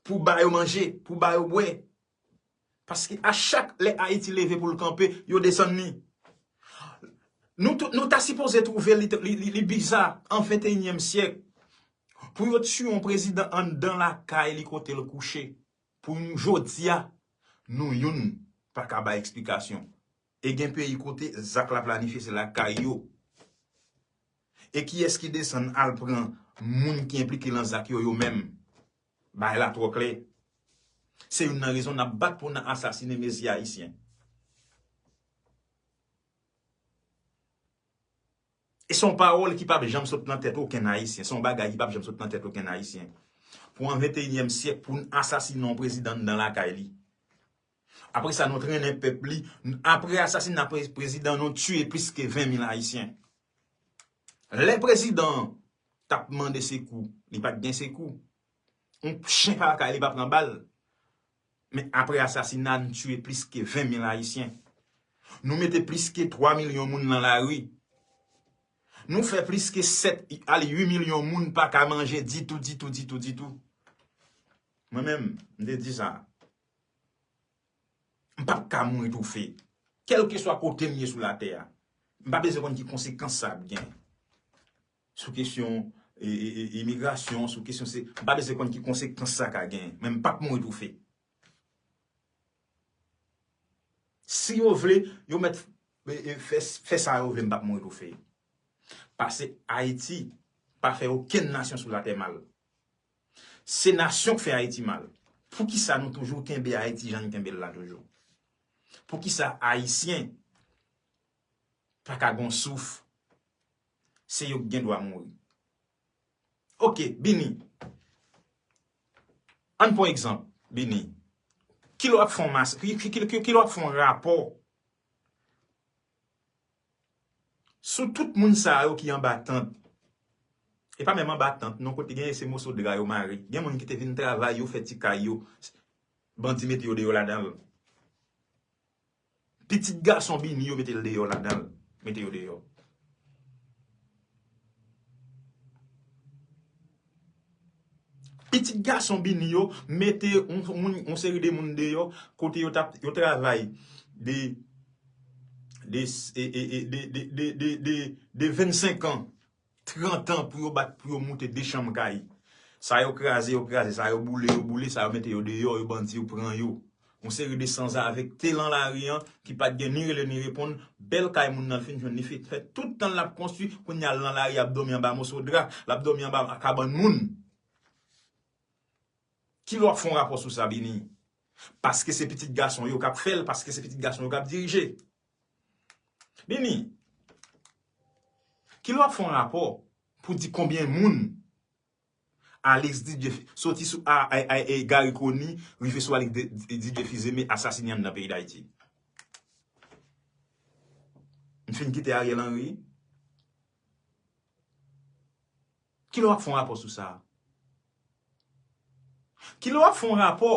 Pou ba yo manje, pou ba yo bwè. Paske a chak lè Ayiti leve pou l kanpe, yo desann li. Nou tout, nou ta sipoze twouve li, li, li, li biza an venteyinyèm syèk pou yo tiye yon prezidan anndan lakay li kote l kouche. Pou n jodi a, nou youn pa ka bay eksplikasyon. E gen peyi kote zak la planifye se lakay yo. E kiyès ki desann al pran moun ki enplike lan zak yo, yo menm? Bagay la twò klè. Se youn nan rezon n ap bat pou n asasinen mezi ayisyen. E se yon pawòl ki p ap janm sot nan tèt okenn Ayisyen. Se yon bagay ki p ap janm sot nan tèt okenn Ayisyen. Pou an venteyinyèm syèk, pou n asasinen yon prezidan anndan lakay li. Apre sa, nou trennen pèp li. Apre asasina pre-, prezidan, nou tiye plis ke ven mil Ayisyen. Lè prezidan an t ap mande sekou, li pa t gen sekou. Yon chen pa lakay li pa pran bal. Men apre asasina, n tiye plis ke ven mil Ayisyen. Nou mete plis ke twa milyon moun nan lari. Nou fè plis ke sèt al uit milyon moun pa ka manje ditou, ditou, ditou, ditou. Mwen menm, m te di sa. M p ap ka mouri toufe. Kèlkeswa kote m ye sou latè a, m pa bezwen konn ki konsekans sa ap gen. Sou kesyon e, e, e, imigrasyon, sou kesyon se, m pa bezwen konn ki konsekans sa ka gen. Men m p ap mouri toufe. Si yo vle, yo mèt e, e, fè, fè sa yo vle, m p ap mouri toufe. Pase Ayiti pa fè okenn nasyon sou latè mal. Se nasyon k fè Ayiti mal. Poukisa nou toujou kenbe Ayiti jan n kenbe l la toujou? Poukisa Ayisyen pa ka gon souf? Se yo k gen dwa mouri. Oke, Bini. Ann pran egzanp, Bini. Kilè w ap fè yon mas, ki, ki, ki, ki, kilè w ap fè yon rapò sou tout moun sa yo ki anba tant? E pa menm anba tant, non, kote gen se moso dra yo mare. Gen moun ki te vin travay, yo fè ti kay yo, bandi mete yo deyò ladan l. Pitit gason Bini yo mete l deyò ladan l. Mete yo deyò. Pitit gason Bini yo mete yon, yon, yon seri de moun deyò kote yo t ap, yo travay de, de, e, e, e, de, de, de, de, de, de vennsenk an, trant an pou yo bat, pou yo moute de chanm kay. Sa yo kraze, yo kraze. Sa yo boule, yo boule. Sa yo mete yo deyò, yo bandi, yo pran yo. Yon seri de sanzave ki te lan lari an, ki pa t gen ni rele ni reponn. Bèl kay moun nan l fin jwenn, li fin fè tout tan l ap konstwi, kounye a l lan lari ap dòmi anba moso dra, l ap dòmi anba kabann moun. Kilè w ap fè yon rapò sou sa, Bini? Paske se pitit gason yo k ap fè l, paske se pitit gason yo k ap dirije. Bini, kilè w ap fè yon rapò pou di konbyen moun Alex Didier, soti sou a, a, a, a, Garry Conille, rive sou Alex Di-, Di-, Didier Fils-Aimé asasinen anndan peyi Dayiti? M fin kite Ariel Henry. Kilè w ap fè yon rapò sou sa? Kilè w ap fè yon rapò?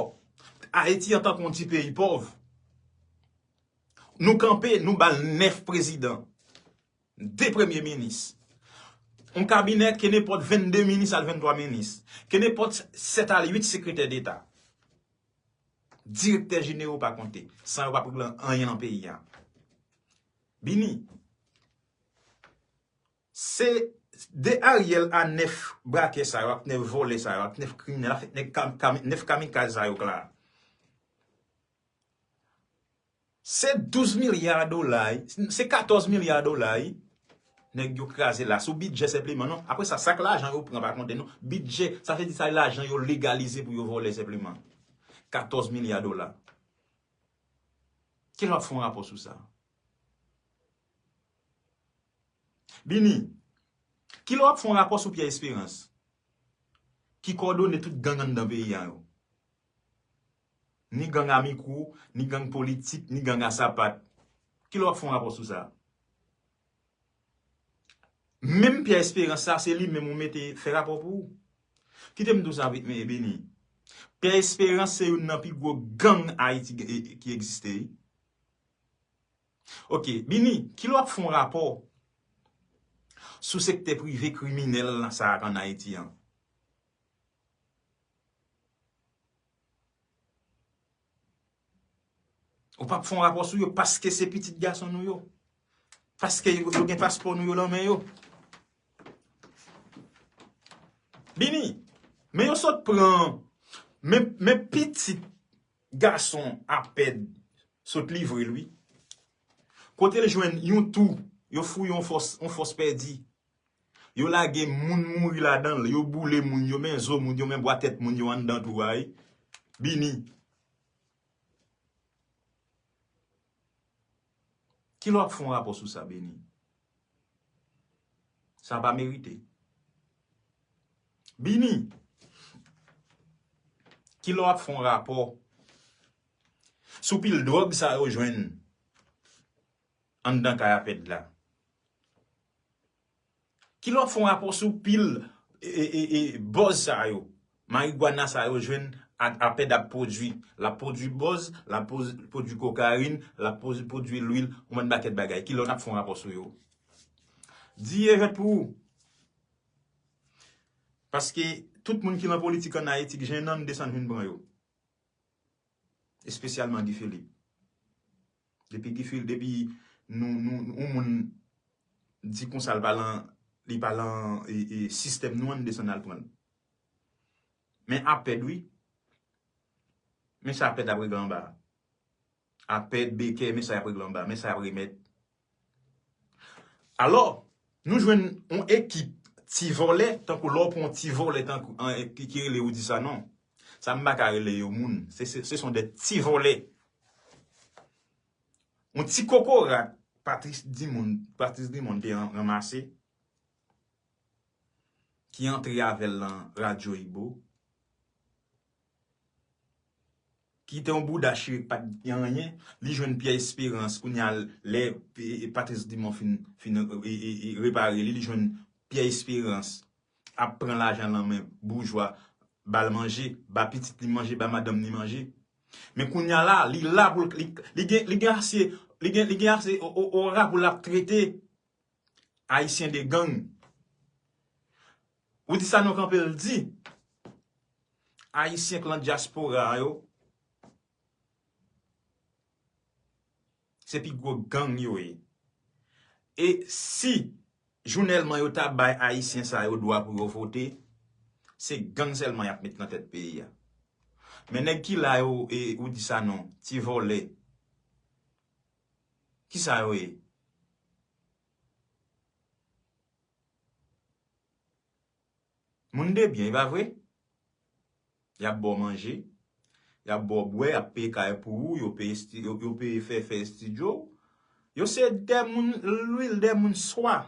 Ayiti antanke yon ti peyi pòv. Nou kanpe, nou ba l nèf prezidan, de premye minis, yon kabinè ke nenpòt vennde minis al venntwa minis, ke nenpòt sèt al uit sekretè deta, direktè jenero pa konte, san yo p ap regle anyen nan peyi a. Bini, se de Ariel a nèf brakè sa yo, ak nèf vòlè sa yo, ak nèf kriminèl, ak nèf kam-, kam-, nèf kamikaz sa yo k la. Se douz milya dola, wi. Se katòz milya dola, wi. Nèg yo kraze la sou bidjè senpleman, non. Apre sa, sa k lajan yo pran pa konte, non. Bidjè, sa vle di sa lajan yo legalize pou yo vòlè senpleman. Katòz milya dola. Kilè w ap fè yon rapò sou sa? Bini, kilè w ap fè yon rapò sou Pierre Espérance, ki kòdone tout gang anndan peyi a yo? Ni gang a mikwo, ni gang politik, ni gang a sapat. Kilè w ap fè yon rapò sou sa? Menm Pierre Espérance sa, se li menm ou mete fè rapò pou ou. Kite m di w sa, Bini. Pierre Espérance se youn nan pi gwo gang Ayiti e, e, ki egziste, wi. Oke, Bini, kilè w ap fè yon rapò sou sektè prive kriminèl sa a k ann Ayiti an? Ou p ap fè yon rapò sou yo paske se pitit gason nou yo. Paske yo, yo gen paspò nou yo nan men yo. Bini, men yo sot pran, men, men pitit gason Apèd sot livre l, wi. Kote l jwenn yon tou, yo fouye yon fòs, yon fòs pèdi. Yo lage moun mouri ladan l, yo boule moun, yo men zo moun, yo men bwa tèt moun yo anndan tou a, wi. Bini. Kilè w ap fè yon rapò sou sa, Bini? Sa pa merite. Bini, kilè w ap fè yon rapò sou pil dwòg sa yo jwenn anndan kay Apèd la? Kilè w ap fè yon rapò sou pil, e, e, e, e, bòz sa yo, marigwana sa yo jwenn A-, APED ap pwodui. L ap pwodui bòz, l ap pwodui kokayin, l ap pwodui lwil, yon bann pakèt bagay. Kilè n ap fè yon rapò sou yo? Di e jwèt pou ou. Paske tout moun ki lan politik ann Ayiti, k jennen, desann vin pran yo. Espesyalman Guy Philippe. Depi Guy Philippe, depi nou, nou, yon moun di konsa l pa lan, li pa lan, e, e, sistèm nou an, desann al pran l. Men APED, wi. Men sa APED ap regle anba a. APED, Baker, men sa y ap regle anba, men sa y ap remèt. Alò, nou jwenn yon ekip ti vòlè, tankou lè w pran yon ti vòlè tankou, an, ki, ki rele Rudy Sanon. Sa m pa ka rele yo moun. Se, se, se son de ti vòlè. Yon ti kokorat, Patrice Dumond, Patrice Dumond te ran-, ranmase, ki antre avè l lan Radyo Ibo, ki te yon bouda chirek, pa t gen anyen, li jwenn Pierre Espérance, kounye a, lè, e, e, Patrice Dumond fin, fin, e, e, e, repare li, li jwenn Pierre Espérance ap pran lajan lan men boujwa, ba l manje, ba pitit li manje, ba madanm li manje. Men kounye a la, li la pou l, li, li gen, li gen ase, li gen, li gen ase o-, o-, ora pou l ap trete Ayisyen de gang. Ou di sa nou kanpe l di, Ayisyen k lan dyaspora a yo, se pi gwo gang yo ye. E si jounèlman yo ta bay Ayisyen sa yo dwa pou yo vote, se gang sèlman y ap met nan tèt peyi a. Men nèg ki la yo, e, ou di sa non, ti vòlè. Ki sa yo ye? Moun de byen, e pa vre? Y ap ba w manje, y ap ba w bwè, y ap peye kay pou ou, yo peye esti-, yo, yo peye fè, fè estidyo w. Yo se de moun lwil, de moun swa.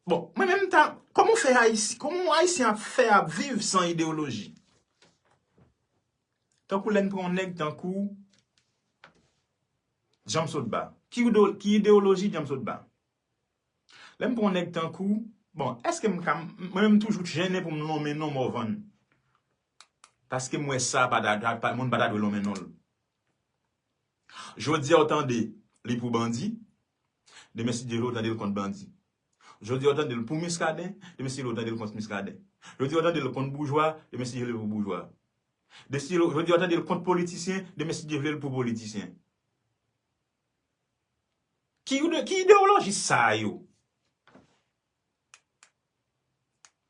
Bon, mwen menm ta, kòman w fè Ayisyen, kòman yon Ayisyen ap fè ap viv san ideyoloji? Tankou lè n pran yon nèg tankou James Otba. Ki ide-, ki ideyoloji James Otba? Lè m pran yon nèg tankou, bon, èske m ka, mwen menm toujou jennen pou m lonmen non Morvan. Paske m wè sa pa ta, pa, moun pa ta dwe lonmen non l. Jodi a w tande li pou bandi, demen si Dye vle w tande l kont bandi. Jodi a w tande l pou Muscadin, demen si Dye vle w tande l kont Muscadin. Jodi a w tande l kont boujwa, demen si Dye vle l pou boujwa. Demen si Dye vle, jodi a w tande l kont politisyen, demen si Dye vle l pou politisyen. Ki ide-, ki ideyoloji sa yo?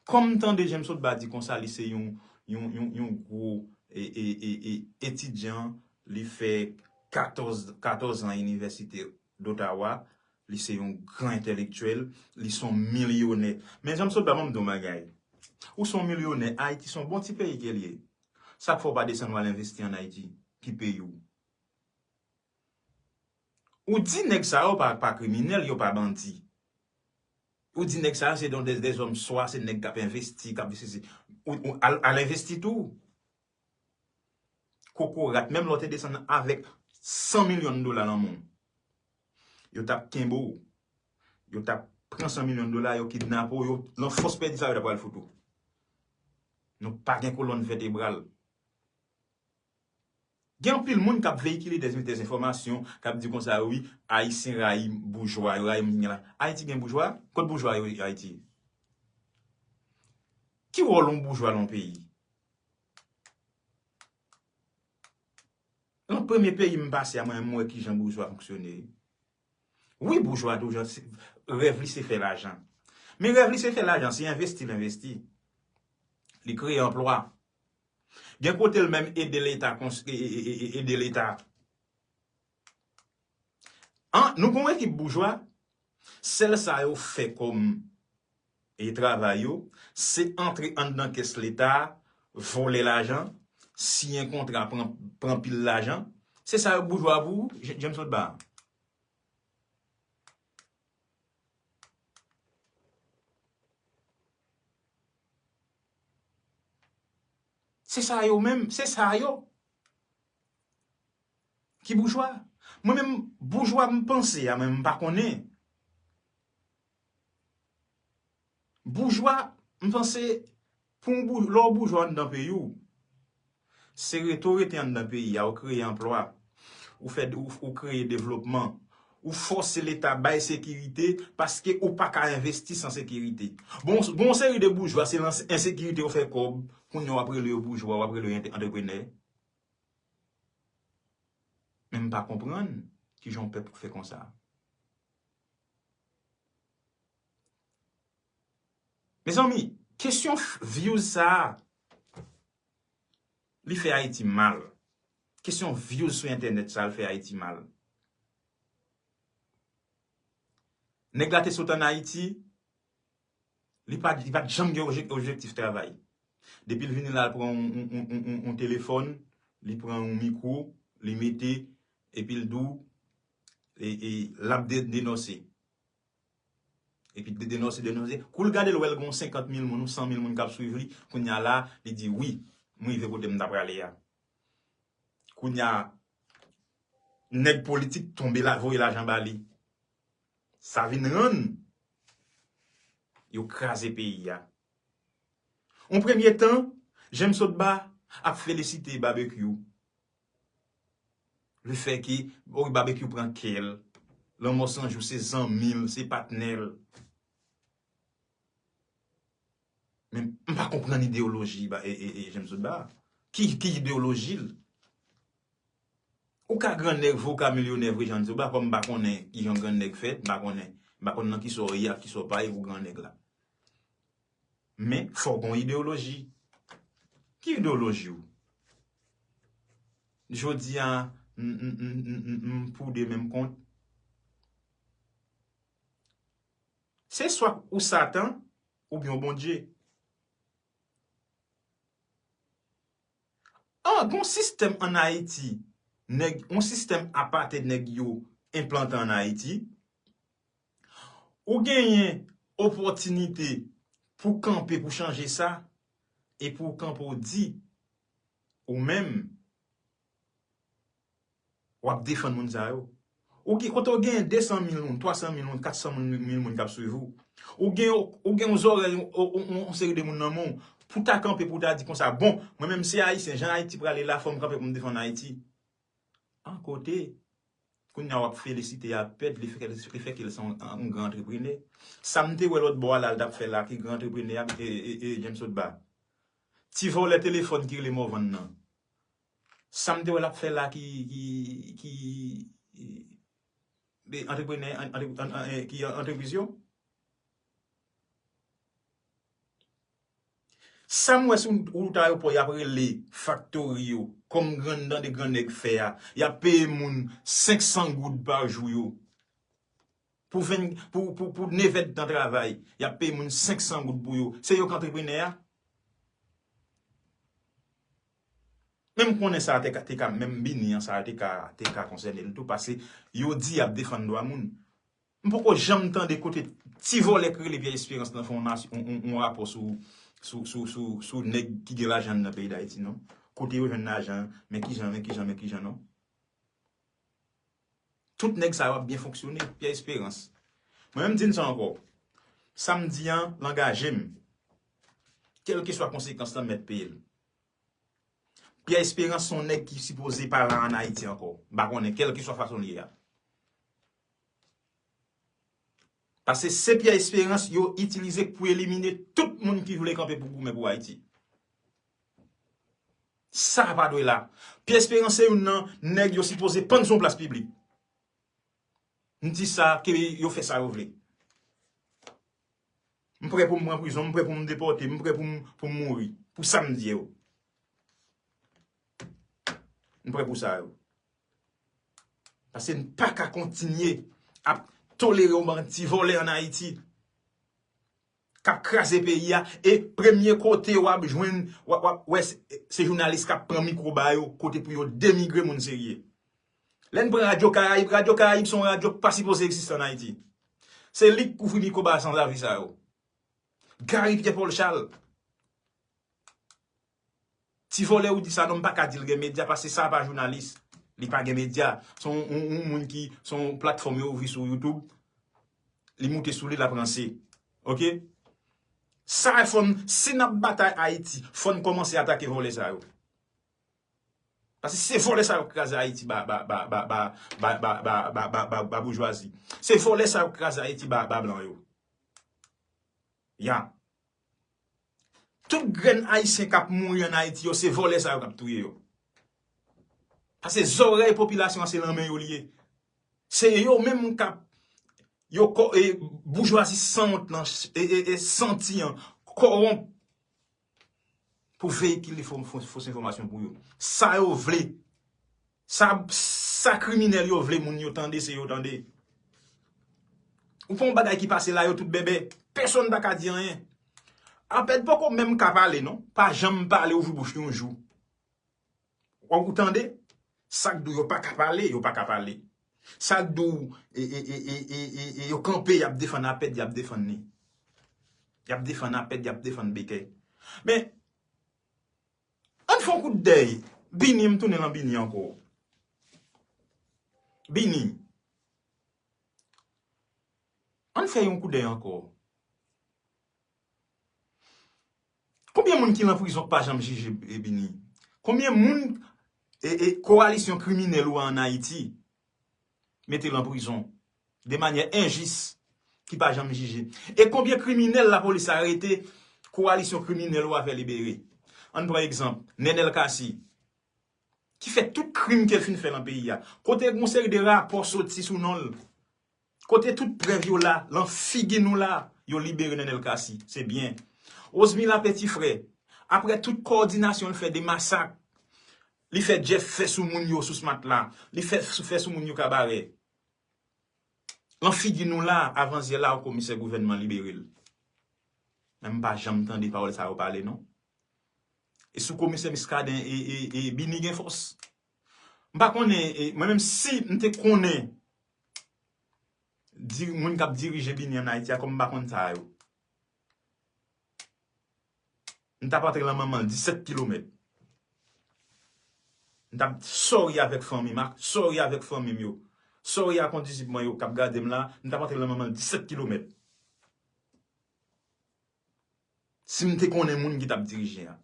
Kòm m tande James Otba di konsa, li se yon, yon, yon, yon gwo, e, e, e, e, etidyan, li fè katòz, katòz an inivèsite d'Ottawa, li se yon gran entèlektyèl, li se yon milyonè. Men James Otba, ban m di w yon bagay. Ou se yon milyonè, Ayiti se yon bon ti peyi ke l ye. Sa k fè w pa desann w al envesti ann Ayiti, ki peyi w? Ou di nèg sa yo pa, pa kriminèl, yo pa bandi. Ou di nèg sa yo se don de, de zòm swa, se nèg k ap envesti, k ap sesi. Ou, ou al, al envesti tou. Kokorat, menm lè w te desann avèk san milyon dola nan men w, yo t ap kenbe w. Yo t ap pran san milyon dola, yo kidnape w, yo, nan fòs pèdi sa yo t ap pral fout ou. Nou pa gen kolòn vètebral. Gen anpil moun k ap veyikile dè, dèzenfòmasyon, k ap di konsa, wi, Ayisyen rayi boujwa, yo rayi moun ki gen la. Ayiti gen boujwa? Kot boujwa yo ye Ayiti? Ki wòl yon boujwa nan yon peyi? Nan premye peyi m pase a, mwen, m wè kijan boujwa fonksyone. Wi, boujwa toujou, se, rèv li se fè lajan. Men rèv li se fè lajan, se envesti l envesti. Li kreye anplwa. Gen kote l menm ede Leta kons-, e, e, e, e, ede Leta. An, nou gon ekip boujwa, sèl sa yo fè kòm, e, travay yo, se antre anndan kès Leta, vòlè lajan, siyen kontra, pran, pran pil lajan. Se sa yo boujwa pou ou, J-, James Otba. Se sa yo menm, se sa yo. Ki boujwa? Mwen menm, boujwa m panse a, mwen m pa konnen. Boujwa, m panse, pou yon bou- lè w boujwa anndan peyi w, se rete w rete anndan peyi a, ou kreye anplwa, ou fè ou, ou kreye devlopman, ou fòse Leta bay sekirite, paske ou pa ka envesti san sekirite. Bon, bon seri de boujwa, se nan ensekirite yo fè kòb, kounye a w ap rele yo boujwa, w ap rele yo ant- antreprenè. Men m pa konprann kijan yon pèp fè konsa. Mezanmi, kesyon views sa a, li fè Ayiti mal. Kesyon views sou entènèt sa a, li fè Ayiti mal. Nèg la te sot ann Ayiti, li pa li pa t janm gen objektif travay. Depi l vini la, l pran yon telefòn, li pran yon mikwo, li mete, epi l di w, l ap denonse. Epi de denonse, denonse. Kou l gade, l wè l gen yon senkant mil moun ou san mil moun k ap swiv li, kounye a la, li di, wi, m rive kote m ta prale a. Kounye a, nèg politik tonbe la, voye lajan ba li. Sa vin rann yo kraze peyi a. Yon premye tan, James Sotba ap felisite Babekyou. Le fè ke Barbecue pran kè l, Lanmò San Jou se zanmi l, se patnè l. Men m pa konprann ideyoloji James Sotba. Ki, ki ideyoloji l? Ou ka grannèg vre, ou ka milyonè vre, James Sotba, kòm m pa konnen kijan grannèg fèt, m pa konnen, m pa konn nan kisa w ye ak kisa w pa ye pou grannèg la. Men fò w gen yon ideyoloji. Ki ideyoloji w? Jodi a, m pou de menm kont. Se swa ou Satan oubyen w Bondye. An, gon sistèm ann Ayiti, nèg, yon sistèm apartheid nèg yo enplante ann Ayiti. Ou genyen opòtinite pou kanpe pou chanje sa, epi w kanpe w di, ou menm, w ap defann moun sa yo. Ou gen, kote w gen de san mil moun, twa san mil moun, kat san mil moun k ap swiv ou. Ou gen, ou gen yon zòrèy, yon, yon, yon seri de moun nan men w, pou ta kanpe, pou ta di konsa, bon, mwen menm se Ayisyen, jan Ayiti prale la, fò m kanpe pou m defann Ayiti. An kote, kounye a w ap felisite a pèd, le fè, le fè ke l se yon, yon gran antreprenè. Sa m te wè lòt bò a la, l t ap fè la, ki gran antreprenè a, e, e, e, James Sotba. Ti vòlè telefòn ki rele Morvan nan. Sa m te wè l ap fè la ki, ki, ki, ki, e, antreprenè, an, antre, an, an, e, ki antrepriz yo. Sa m wè sou wout ayewopò, y ap rele faktori yo, kòm granndan de grannèg fè a. Y ap peye moun senk san goud pa jou yo. Pou venn, pou, pou, pou nevèdtan travay, y ap peye moun senk san goud pou yo. Se yo k antreprenè a? Men m konnen sa te ka, te ka, menm Bini an, sa te ka, te ka konsène l tou, paske yo di y ap defann dwa moun. M poko janm tande kote ti vòlè k rele Pierre Espérance nan fè yon, yon, yon, yon rapò sou, sou, sou, sou, sou nèg ki gen lajan nan peyi Dayiti, non. Kote yo jwenn lajan, men kijan, men kijan, men kijan, non. Tout nèg sa yo ap byen fonksyone, Pierre Espérance. Mwen menm m di n sa ankò. Sa m di an, l angaje m. Kèlkeswa konsekans lan, m mèt peye l. Pierre Espérance se yon nèg ki sipoze pa la ann Ayiti ankò. M pa konnen, kèlkeswa fason l ye a. Paske se Pierre Espérance yo itilize pou elimine tout moun ki vle kanpe pou goumen pou Ayiti. Sa pa dwe la. Pierre Espérance se youn nan nèg yo sipoze pann sou yon plas piblik. M di sa, ke yo fè sa yo vle. M prè pou m pran prizon, m prè pou m depòte, m prè pou m, pou m mouri. Pou sa m di yo. M prè pou sa yo. Paske n pa ka kontinye ap tolere yon bann ti vòlè ann Ayiti k ap kraze peyi a. E premye kote w ap jwenn, w ap, w ap wè se, se jounalis k ap pran mikwo ba yo, kote pou yo denigre moun serye. Lè n pran Radyo Karayib, Radyo Karayib se yon radyo k pa sipoze egziste ann Ayiti. Se li k kouvri mikwo ba sanzavi sa yo. Gary Pierre Paul Charles. Ti vòlè ou di sa non, m pa ka di l gen medya, paske sa pa jounalis. Li pa gen medya. Se yon, yon, yon moun ki, se yon platfòm yo ouvri sou YouTube. Li moute sou li, l ap ranse. Oke? Sa fò n, si n ap batay Ayiti, fò n kòmanse atake vòlè sa yo. Paske se vòlè sa yo k kraze Ayiti ba, ba, ba, ba, ba, ba, ba, ba, ba, ba, ba, ba boujwazi. Se vòlè sa yo k kraze Ayiti ba, ba blan yo. Ya. Tout grenn Ayisyen k ap mouri ann Ayiti yo, se vòlè sa yo k ap touye yo. Paske zòrèy popilasyon an se nan men yo li ye. Se yo menm k ap, yo, boujwazi sanwont lan, e, e, e, santi an, kòwonp pou veyikile fo, fo, fos enfòmasyon pou yo. Sa yo vle. Sa, sa kriminèl yo vle moun yo tande, se yo tande. Ou fè yon bagay ki pase la, yo tout bèbè. Pèsonn pa ka di anyen. Apèd poko menm ka pale, non. Pa janm pale, ouvri bouch li yon jou. Ou tande? Sa k di w yo pa ka pale, yo pa ka pale. Sa k di w, e, e, yo kanpe, y ap defann Apèd, y ap defann li. Y ap defann Apèd, y ap defann Bekè. Men, ann fè yon kout dèy. Bini, m tounen lan Bini ankò. Bini. Ann fè yon kout dèy ankò. Konbyen moun ki lan prizon k pa janm jije, e, Bini? Konbyen moun, e, e, kowalisyon kriminèl ou a ann Ayiti mete lan prizon de manyè enjis ki pa janm jije? E konbyen kriminèl lapolis arete, kowalisyon kriminèl ou a fè libere? Ann pran egzanp, Nenel Cassy, ki fè tout krim ke l fin fè lan peyi a. Kote yon seri de rapò soti sou non l. Kote tout prèv yo la, lan figi nou la, yo libere Nenel Cassy. Se byen. Rosemila Petit Frère, apre tout kowòdinasyon l fè de masak, li fè Jeff fè sou moun yo sou Smat la, li fè, fè sou moun yo Kabarè. Lan figi nou la, avanzyè la, komisè gouvènman libere l. Men m pa janm tande pawòl sa yo pale, non. E sou komisè Muscadin e, e, e Bini gen fòs. M pa konnen, e, mwen menm si m te konnen di, moun k ap dirije Bini ann Ayiti a, kòm m pa konn sa yo. M t ap antre lan manman l disèt kilomèt. M t ap sorry avèk fanmi m, ak sorry avèk fanmi m yo. Sorry ak kondisip mwen yo k ap gade m la, m t ap antre lan manman l disèt kilomèt. Si m te konnen moun ki t ap dirije a.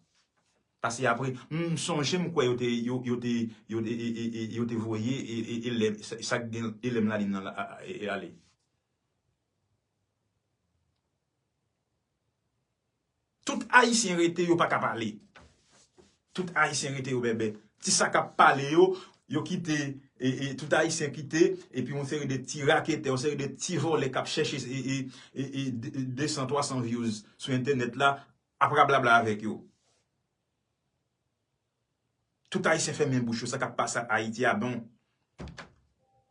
Paske apre, m sonje m kwè yo te, yo, yo te, yo te, e, e, e, yo te voye, e, e, e, elèv, sa, sa k gen elèv Lalin nan la, a, a, e, e, ale. Tout Ayisyen rete, yo pa ka pale. Tout Ayisyen rete, yo bèbè. Ti sa k ap pale yo, yo kite, e, e, tout Ayisyen kite, epi yon seri de ti raketè, yon seri de ti vòlè k ap chèche, e, e, e, e, de, de san, twa san views sou entènèt la, ap rablabla avèk yo. Tout Ayisyen fèmen bouch yo, sa k ap pase Ayiti a bon.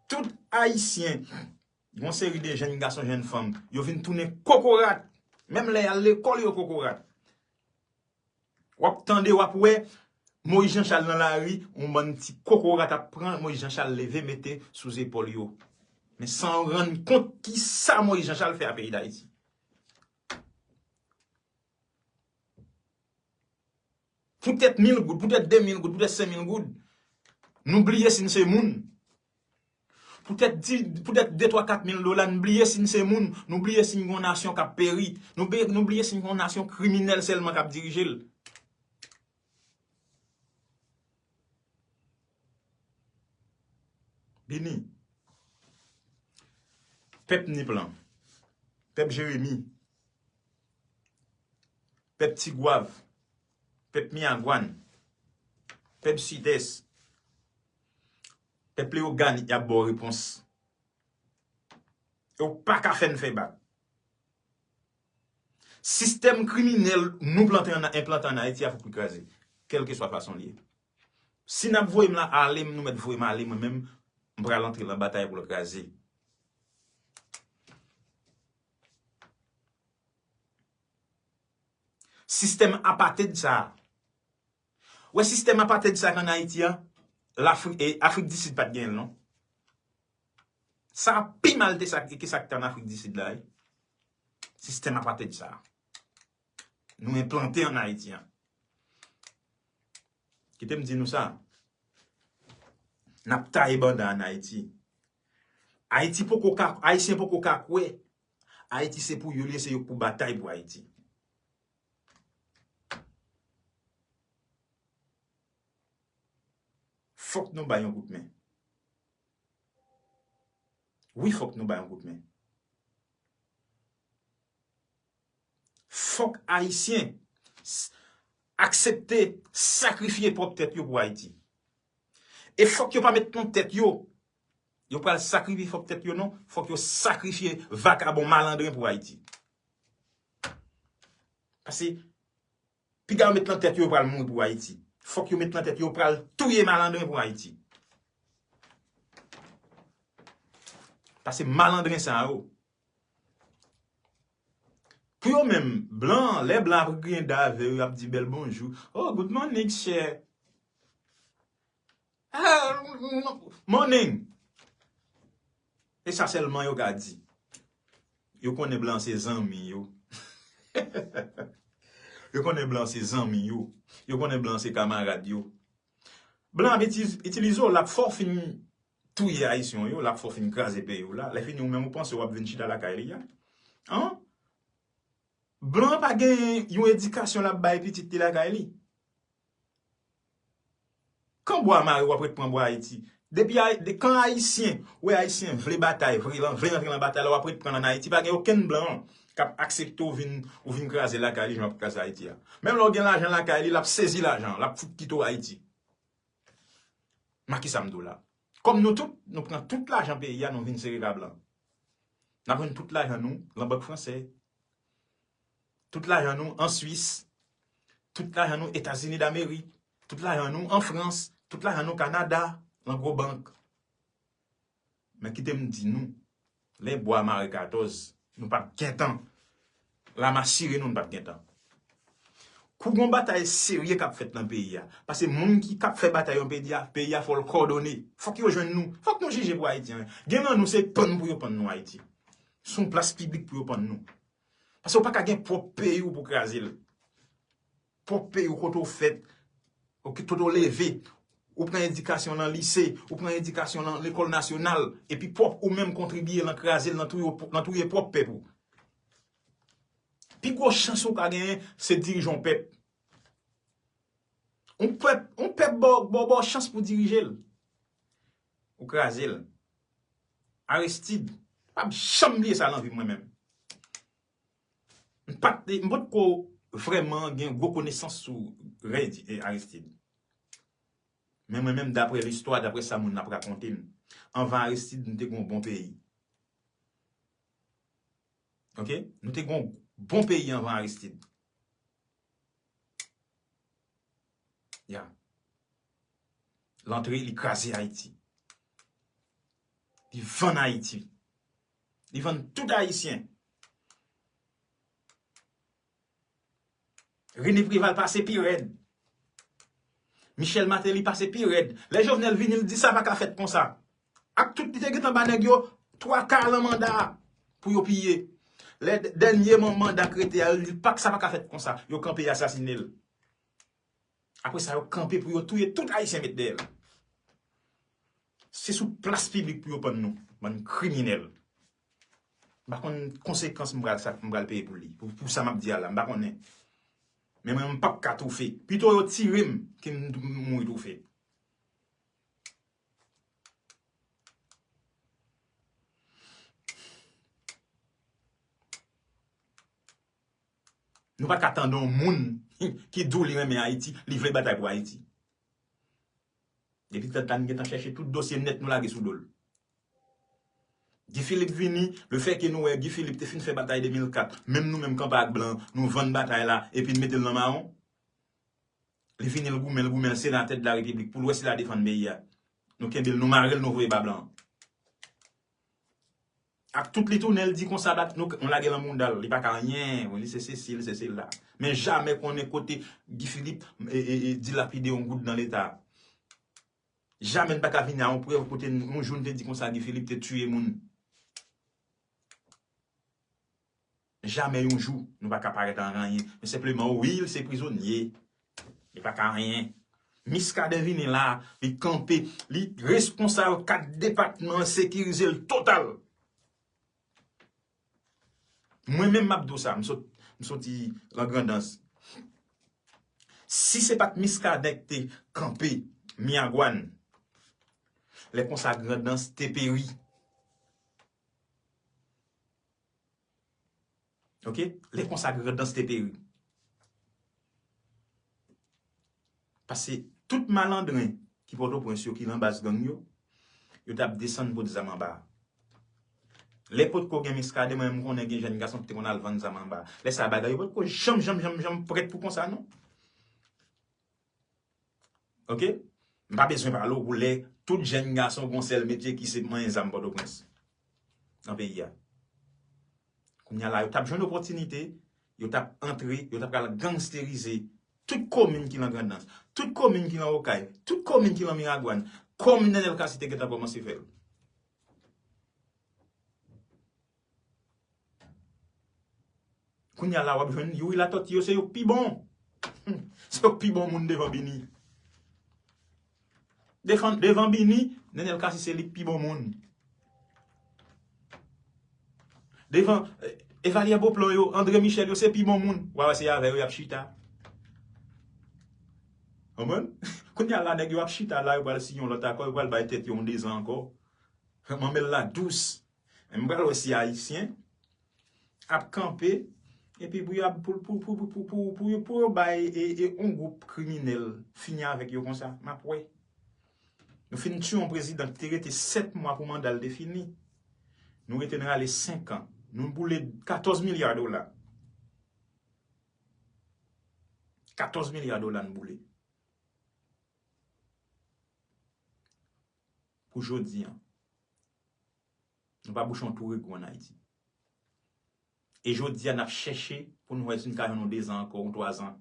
Tout Ayisyen, yon seri de jèn gason, jèn fanm, yo vin tounen kokorat. Menm lè y al lekòl, yo kokorat. W ap tande, w ap wè, Moyiz Janchal nan lari, yon bann ti kokorat ap pran, Moyiz Janchal leve, mete sou zepòl yo. Men san rann kont ki sa Moyiz Janchal fè a peyi Dayiti. Poutèt mil goud, poutèt de mil goud, poutèt senk mil goud. Nou bliye si n se moun. Poutèt di, poutèt de, twa, kat mil dola, n bliye si n se moun. Nou bliye si n gon nasyon k ap peri. Nou be-, nou bliye si n gon nasyon kriminèl sèlman k ap dirije l. Bini. Pèp Nip lan. Pèp Jeremi. Pèp Tigwav. Pèp Miyagwann. Pèp Sidès. Pèp Leyogàn, y ap ba w repons. E w pa ka fè n fè bak. Sistèm kriminèl nou plante ann, enplante ann Ayiti a fòk li kraze. Kèlkeswa fason l ye. Si n ap voye m la ale, nou mèt voye m ale, mwen menm, m pral antre lan batay pou l kraze. Sistèm apated sa a. Wè sistèm apated sa k ann Ayiti a, Lafri-, e, Afrik di Sid pa t genyen l, non. Sa pi mal te sa, ke sa k te ann Afrik di Sid la, wi. Sistèm apated sa a. Nou enplante ann Ayiti a. Kite m di nou sa. N ap taye banda ann Ayiti. Ayiti poko ka, Ayisyen poko ka kwè Ayiti se pou yo l ye, se yo k pou batay pou Ayiti. Fòk nou bay yon kout men. Wi, fòk nou bay yon kout men. Fòk Ayisyen s- aksepte sakrifye pwòp tèt yo pou Ayiti. E fòk yo pa met nan tèt yo, yo pral sakrifye pwòp tèt yo, non. Fòk yo sakrifye vakabon malandren pou Ayiti. Paske piga yo met nan tèt yo, yo pral mouri pou Ayiti. Fòk yo met nan tèt yo, yo pral touye malandren pou Ayiti. Paske malandren sa yo, pou yo menm, blan, lè blan ap griyen do avè yo, y ap di bèl bonjou. Oh, good morning, cher. Ah, morning. E sa sèlman yo ka di. Yo konnen blan se zanmi yo. Yo konnen blan se zanmi yo. Yo konnen blan se kamarad yo. Blan ap itilize w, l ap fè w fin touye Ayisyen yo, l ap fè w fin kraze peyi w la. Lè fini, ou menm ou panse w ap vin chita lakay li a. An? Blan pa gen yon edikasyon l ap bay pitit li lakay li. Kan bwa mare, w ap ret pran bwa Ayiti. Depi Ay- de- kan Ayisyen, wè Ayisyen vle batay, vle, vle rantre nan batay la, w ap ret pran l ann Ayiti. Pa gen okenn blan k ap aksepte w vin, ou vin kraze lakay li, jan w ap kraze Ayiti a. Menm lè w gen lajan lakay li, l ap sezi lajan, l ap fout kite w Ayiti. Makisa m di w la. Kòm nou tout, nou pran tout lajan peyi a, nou vin sere ka blan. N ap jwenn tout lajan nou nan bank fransè. Tout lajan nou an Swis. Tout lajan nou Etazini Damerik. Tout lajan nou an Frans. Tout lajan nou Kanada, nan gwo bank. Men kite m di nou, lè bwa mare katòz, nou p ap gentan. La m asire nou, nou p ap gentan. Kou gon batay serye k ap fèt nan peyi a. Paske moun ki k ap fè batay nan peyi a, peyi a fò l kòdone. Fòk yo jwenn nou. Fòk nou jije pou Ayiti an. Gen nan nou se pann pou yo pann nou Ayiti. Se yon plas piblik pou yo pann nou. Paske w pa ka gen pwòp peyi w pou kraze l. Pwòp peyi w kote w fèt, kote w leve. Ou pran edikasyon nan lise, ou pran edikasyon nan lekòl nasyonal, epi pwòp ou menm kontribiye nan kraze l, nan touye, nan touye pwòp pèp ou. Pi gwo chans ou ka genyen, se dirije yon pèp. Yon pèp, yon pèp ba w, ba w, ba w chans pou dirije l. Ou kraze l. Aristide, m p ap janm bliye sa nan vi mwen menm. M pa t, m potko vrèman gen gwo konesans sou rèy di- e, Aristide. Men mwen menm, daprè listwa, daprè sa moun ap rakonte m, anvan Aristide, nou te gen yon bon peyi. Oke? Nou te gen yon bon peyi anvan Aristide. Ya. L antre, li kraze Ayiti. Li vann Ayiti. Li vann tout Ayisyen. René Préval pase pi rèd. Michel Martelly pase pi rèd. Lè Jovenel vini, l di sa pa ka fèt konsa. Ak tout li te gentan ba nèg yo twa ka lan manda a pou yo piye. Lè d- dènye man- manda k rete a, yo di l pa, sa pa ka fèt konsa. Yo kanpe, y asasine l. Apre sa, yo kanpe pou yo touye tout Ayisyen met dèyè l. Se sou plas piblik pou yo pann nou, bann kriminèl. M pa konn konsekans m pral sa, m pral peye pou li. Pou, pou sa m ap di a la, m pa konnen. Men mwen, m p ap ka toufe. Pito yo tire m ke m mouri toufe. Nou pa ka tande yon moun ki di w li renmen Ayiti, li vle batay pou Ayiti. Depi tan tan, n gentan chèche tout dosye nèt, nou lage sou do l. Guy Philippe vini, lefètke nou wè Guy Philippe te fin fè batay de mil kat, menm nou menm kanpe ak blan, nou vann batay la, epi n mete l nan mawon. Li vini, l goumen, l goumen, l senatè de la repiblik, pou l wè si l a defann peyi a. Nou kenbe l, nou mare l, nou voye ba blan. Ak tout li tounen, l di konsa, bat nou, nou lage l nan mouda l, li pa ka anyen, li se sesi, li se sela. Men jamè konnen kote Guy Philippe e, e, e, dilapide yon goud nan leta. Jamè n pa ka vini a yon prèv kote n- yon jou n te di konsa Guy Philippe te tiye moun. Jamè yon jou nou pa ka parèt an anyen. Men senpleman, wi, l se prizonye. Li pa ka anyen. Muscadin vini la, li kanpe, li responsab kat depatman an, sekirize l total. Mwen menm m ap di w sa, m sot, m soti lan Grandans. Si se pa t Muscadin ki te kanpe Miragwàn, Lè konsa Grandans te peri. Oke? Lè konsa Grandans te peri. Paske tout malandren ki Pòtoprens yo, ki nan baz gang yo, yo t ap desann pot zam anba a. Lè potko gen Miskaden, mwen menm konnen gen jèn gason ki te konn al vann zam anba a. Lè sa a bagay yo potko janm, janm, janm, janm prèt pou konsa non. Oke? M pa bezwen pale w pou lè tout jèn gason gon sèl metye ki se manyen zam Pòtoprens. Nan peyi a. Kounye a la, yo t ap jwenn opòtinite, yo t ap antre, yo t ap pral gangsterize tout komin ki nan Grandans, tout komin ki nan Okay, tout komin ki nan Miragwàn, kòm Nenel Cassy te gentan kòmanse fè l. Kounye a la, w ap jwenn Youri Latortue yo, se yo k pi bon. Se yo k pi bon moun devan Bini. Devan, devan Bini, Nenel Cassy se li k pi bon moun. Devan eh, Evalière Beauplan yo, André Michel yo, se pi bon moun. W a wè se avè yo y ap chita. Konprann? Kounye a la, nèg yo ap chita la, yo pral siyen yon lòt akò, yo pral bay tèt yo yon dezan ankò. Manmèl la dous. Men m pral wè si Ayisyen ap kanpe, epi pou y ap, pou, pou, pou, pou, pou, pou, pou yo bay e, e, yon gwoup kriminèl fini avèk yo konsa. M ap wè. Nou fin tiye yon prezidan ki te rete sèt mwa pou manda l te fini. Nou rete n rale senk an. Nou boule katòz milya dola. Katòz milya dola n boule. Pou jodi an. Nou pa bouche yon twou regou ann Ayiti. E jodi a, n ap chèche pou n wè si n ka jwenn yon dezan ankò, yon twazan.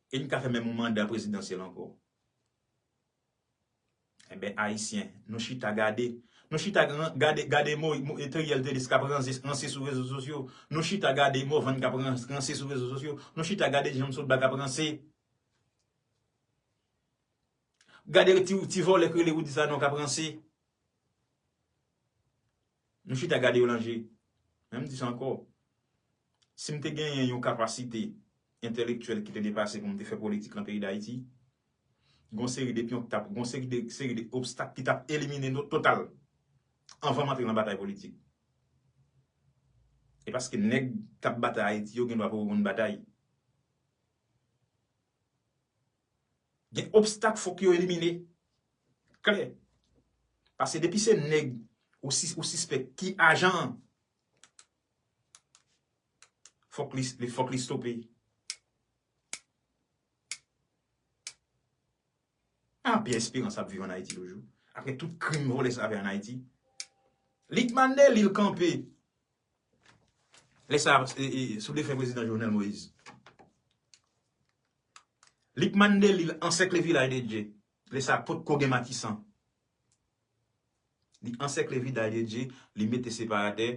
E n ka fè menm yon manda prezidansyèl ankò. Enben, Ayisyen, nou chita gade. Nou chita gran- gade, gade mo, mo, Teriel Telis k ap ranse, ranse sou rezo sosyo. Nou chita gade Morvan k ap ran- ranse sou rezo sosyo. Nou chita gade Janm Sotba k ap ranse. Gade ti, ti vòlè k rele Rudy Sanon k ap ranse. Nou chita gade yo nan je. Men m di sa ankò. Si m te genyen yon kapasite entèlektyèl ki te depase pou m te fè politik nan peyi Dayiti, gon seri de pyon k t ap, gon seri de, seri de obstak ki t ap elimine nou total anvan m antre nan batay politik. E paske nèg k ap batay Ayiti yo gen dwa poko konn batay. Gen obstak fòk yo elimine. Klè. Paske depi se nèg ou, sis, ou sispèk ki ajan an, fòk li, li, fòk li stope. Ah, Pierre Espérance ap viv ann Ayiti toujou. Apre tout krim vòlè sa fè ann Ayiti. Lucmane Delille kanpe. Lè sa, e, e, sou defen prezidan Jovenel Moïse. Lucmane Delille ansèkle Vilaj de Dye. Lè sa potko gen Matisan. Li ansèkle Vilaj de Dye, li mete separatè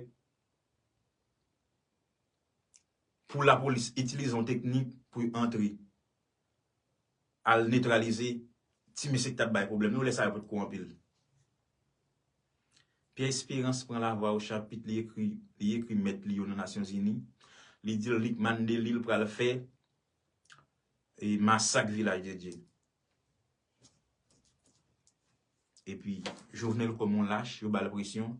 pou lapolis itilize yon teknik pou yo antre. Al netralize ti mesye ki t ap bay pwoblèm yo, lè sa yo potko anpil. Pierre Espérance pran lavwa o chapit, li ekri, li ekri mèt li yo nan Nasyonzini. Li di l Lucmane Delille pral fè e masak Vilaj de Dye. Epi, Jovenel kòm yon lach, yo ba l presyon.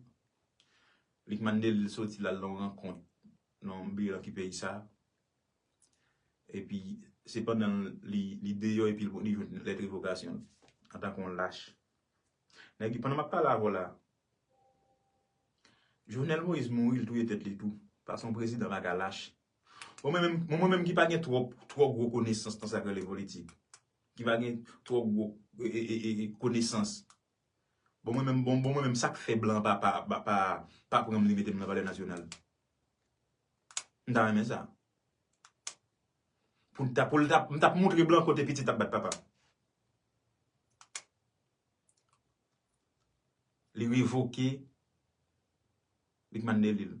Lucmane Delille soti l al nan yon rankont nan yon bilan ki peyi sa. Epi, se pandan li, li deyò epi li, li jwenn lèt revokasyon l antanke yon lach. Nèg, pandan m ap pale avè w la, Jovenel Moïse mouri, li touye tèt li tou. Paske yon prezidan pa ka lach. Bon, mwen menm, mwen menm ki pa gen twò, twò gwo konesans nan sa k rele politik. Ki pa gen twò gwo e, e, e, e, e, konesans. Bon, mwen menm, bon, bon, mwen menm, sa k fè blan pa, pa, pa, pa, pa pran m li mete m nan Palè Nasyonal? M ta renmen sa. Pou l ta, pou l ta, m t ap montre blan kote pitit ap bat papa. Li revoke Lucmane Delille.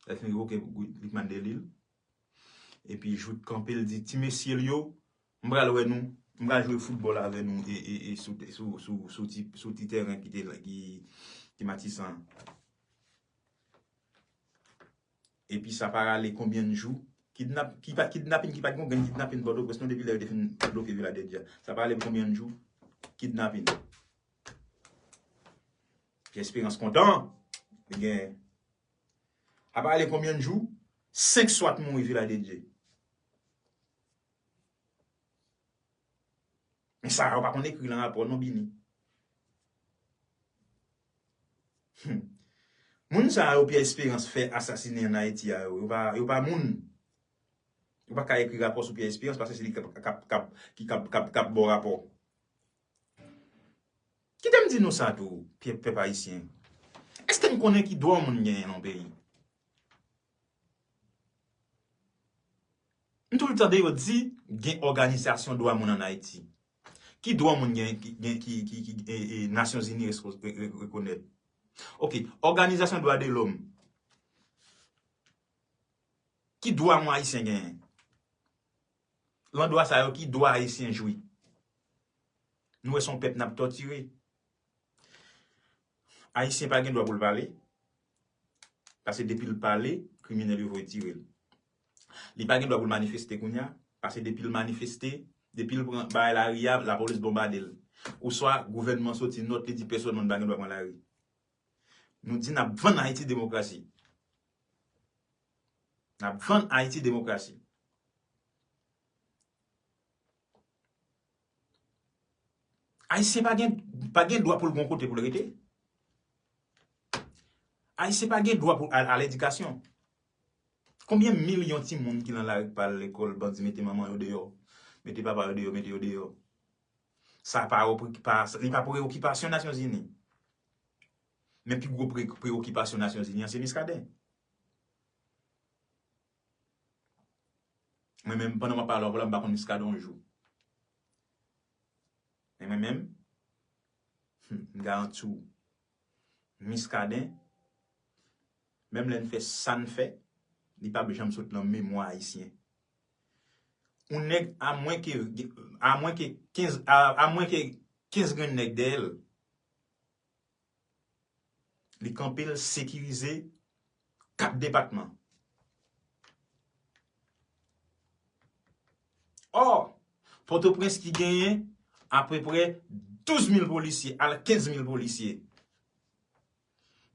Lè l fin revoke Lucmane Delille, epi Jouthe kanpe, l di ti mesye l yo, m pral wè nou, m pral jwe foutbòl avè nou e, e, e sou, sou, sou, sou ti, sou ti tèren ki te la, ki, ki Matisan an. Epi sa pa rale konbyen jou? Kidnap, ki pa, kidnapin ki pa t gon grenn kidnapin Pòtoprens non depi lè yo te fin bloke Vilaj de Dye a. Sa pa rale konbyen jou? Kidnapin. Pierre Espérance kontan. Li gen, apa ale konbyen jou? Senk swat mouri Vilaj de Dye. Men sa yo pa konn ekri nan rapò non, Bini. Hmm. Moun sa yo Pierre Espérance fè asasinen ann Ayiti a yo, yo pa, yo pa moun. Yo pa ka ekri rapò sou Pierre Espérance paske se li k ap, k ap, k ap, ki k ap, k ap, k ap ba w rapò. Kite m di nou sa tou, pye-, pèp ayisyen. Èske n konnen ki dwa yon moun genyen nan yon peyi? M toujou tande yo di gen òganizasyon dwa moun ann Ayiti. Ki dwa moun gen, ki, gen, ki, ki, ki, e, e, Nasyonzini resko-, re-, re-, rekonèt? Oke, òganizasyon dwa de lòm. Ki dwa yon Ayisyen genyen? Lan dwa sa yo, ki dwa Ayisyen jwi? Nou wè se yon pèp n ap tòtire. Ayisyen pa gen dwa pou l pale. Paske depi l pale, kriminèl yo voye tire l. Li pa gen dwa pou l manifeste kounye a. Paske depi l manifeste, depi l pran bagay lari a, lapolis bonbade l. Oswa gouvènman soti nòt, li di pèsòn moun pa gen dwa pran lari. Nou di n ap vann Ayiti demokrasi. N ap vann Ayiti demokrasi. Ayisyen pa gen, pa gen dwa pou l gon kote pou l rete. Ayisyen pa gen dwa pou al a ledikasyon. Konbyen milyon timoun ki nan lari k pa al lekòl, bandi mete manman yo deyò, mete papa yo deyò, mete yo deyò. Sa pa, pa, li pa preyokipasyon Nasyonzini. Men pi gwo pre-, preyokipasyon Nasyonzini an se Miskaden. Mwen menm, pandan m ap pale avè w la, m pa konn Miskaden yon jou. Men mwen menm, hmm, m garanti w, Miskaden, menm lè n fè sa n fè, li p ap janm sot nan memwa ayisyen. Yon nèg, amwenke, amwenke kenz, a, amwenke kenz grenn nèg dèyè l, li kanpe, l sekirize kat depatman. Ò, Pòtoprens ki genyen apeprè douz mil polisye, al kenz mil polisye.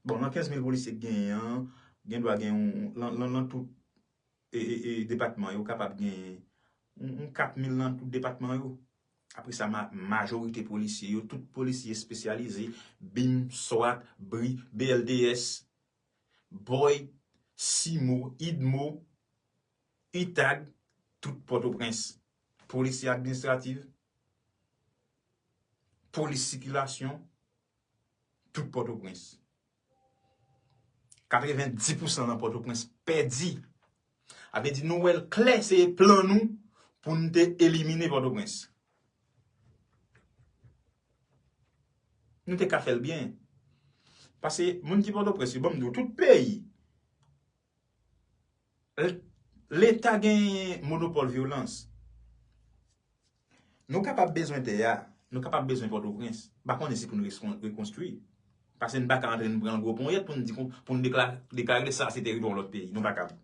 Bon, nan kenz mil polisye k genyen an, gen dwa gen yon, lan, lan, lan tout e, e, e, depatman yo kapab gen yon, yon kat mil nan tout depatman yo. Apre sa, ma-, majorite polisye yo, tout polisye espesyalize, bim, swat, bri, B L D S, boy, simo, idmo, itag, tout Pòtoprens. Polisye administratif, polis sikilasyon, tout Pòtoprens. Katrevenndis pousan nan Pòtoprens pèdi. A vle di nou wè l klè, se plan nou pou n te elimine Pòtoprens. Nou te ka fè l byen. Paske moun ki Pòtoprens yo, ban m di w, tout peyi, L-, Leta gen monopòl vyolans. Nou kapab bezwen tè a, nou kapab bezwen Pòtoprens. M pa konnen si pou n reskon-, rekonstwi. Paske n pa ka antre n pran gwo ponyèt pou n di kon, pou n dekla-, deklare sa se teritwa yon lòt peyi. Nou pa kab.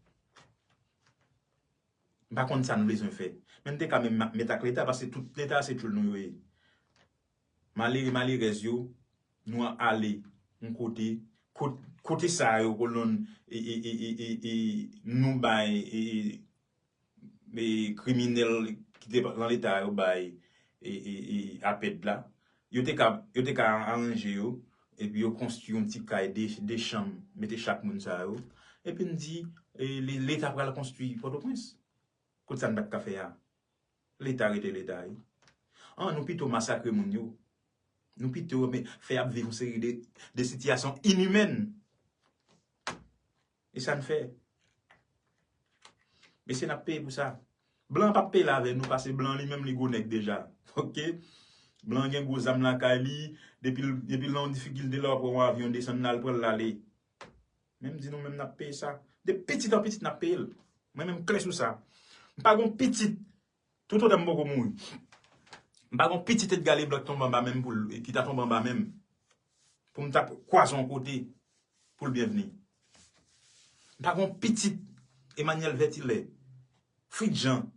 M pa konn sa nou bezwen fè. Men n te ka menm ma-, met ak Leta, paske tout Leta se tchoul nou yo ye. Malere, malerèz yo, nou ale yon kote, kot-, kote sa yo, kolonn, e, e, nou bay, e, e, e, kriminèl ki te nan Leta yo bay, e, e, e, apèd la. Yo te ka, yo te ka aranje yo, epi yo konstwi yon ti kay de, de chanm, mete chak moun sa yo. Epi n di, e, le-, Leta pral konstwi Pòtoprens. Kot sa n pa t ka fè a? Leta rete Leta, wi. An, nou pito masakre moun yo. Nou pito, men, fè y ap viv yon seri de, de sitiyasyon inimèn. E sa n fè. Mesye, n ap peye pou sa. Blan p ap peye l avè nou, paske blan li menm li gwo nèg deja. Oke? Blan gen gwo zam lakay li, depi l, depi l nan yon difikilte la, w ap wè yon avyon desann la, l pran l, l ale. Men m di nou menm n ap peye sa. De pitit an pitit n ap peye l. Mwen menm m klè sou sa. M pa gon pitit. Toutotan m poko mouri. M pa gon pitit Edgar Leblanc k tonbe anba men m pou l, ki ta tonbe anba men m. Pou m ta kwaze yon kote pou l byen vini. M pa gon pitit Emmanuel Vertilè, Fritz Jean.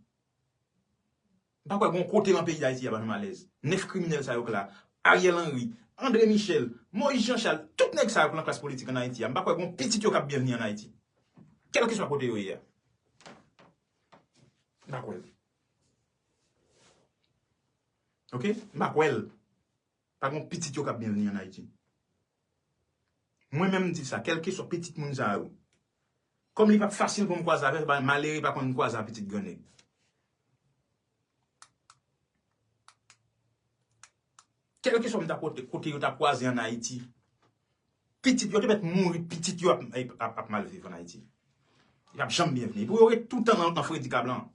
M pa kwè gon kote nan peyi Dayiti y ap janm alèz. Nèf kriminèl sa yo k la, Ariel Henry, André Michel, Moïse Jean Charles, tout nèg sa yo k nan klas politik ann Ayiti a, m pa kwè gen yon pitit yo k ap byenvni ann Ayiti. Kèlkeswa kote yo ye a. M pa kwè l. Oke? M pa kwè l. Pa gen yon pitit yo k ap byenvni ann Ayiti. Mwen menm m di sa, kèlkeswa pitit moun sa yo. Kòm li p ap fasil pou m kwaze avè l, malere pa konn kwaze a pitit grannèg. Kèlkeswa m ta kote, kote yo ta kwaze ann Ayiti, pitit yo te mèt mouri, pitit yo ap, ap, ap mal viv ann Ayiti. Yo p ap janm byenvni. Pou yo ret toutan nan, nan fredi ka blan.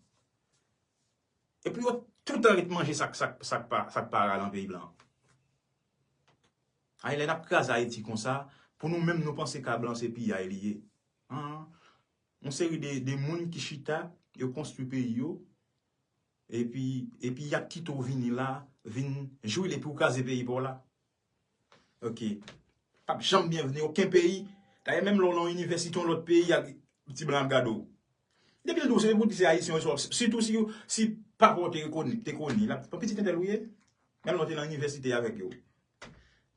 Epi yo toutan ret manje sa k, sa k, sa k pa, sa k pa ra nan peyi blan. Ay, lè n ap kraze Ayiti konsa, pou nou menm nou panse ka blan se piyay li ye. An, yon seri de, de moun ki chita, yo konstwi peyi yo, epi, epi y ap kite w vini la, vin jwi l epi w kraze peyi pa w la. Oke. P ap janm byenvni okenn peyi. Dayè, menm lè w nan yon inivèsite yon lòt peyi, ak ti blan ap gade w. Depi l di w se pou di se ayisyen w ye, sitou si, si papa w te koni, te koni, l ap di, "Bon, pitit entèl ou ye?" Menm lè w te nan inivèsite avèk yo.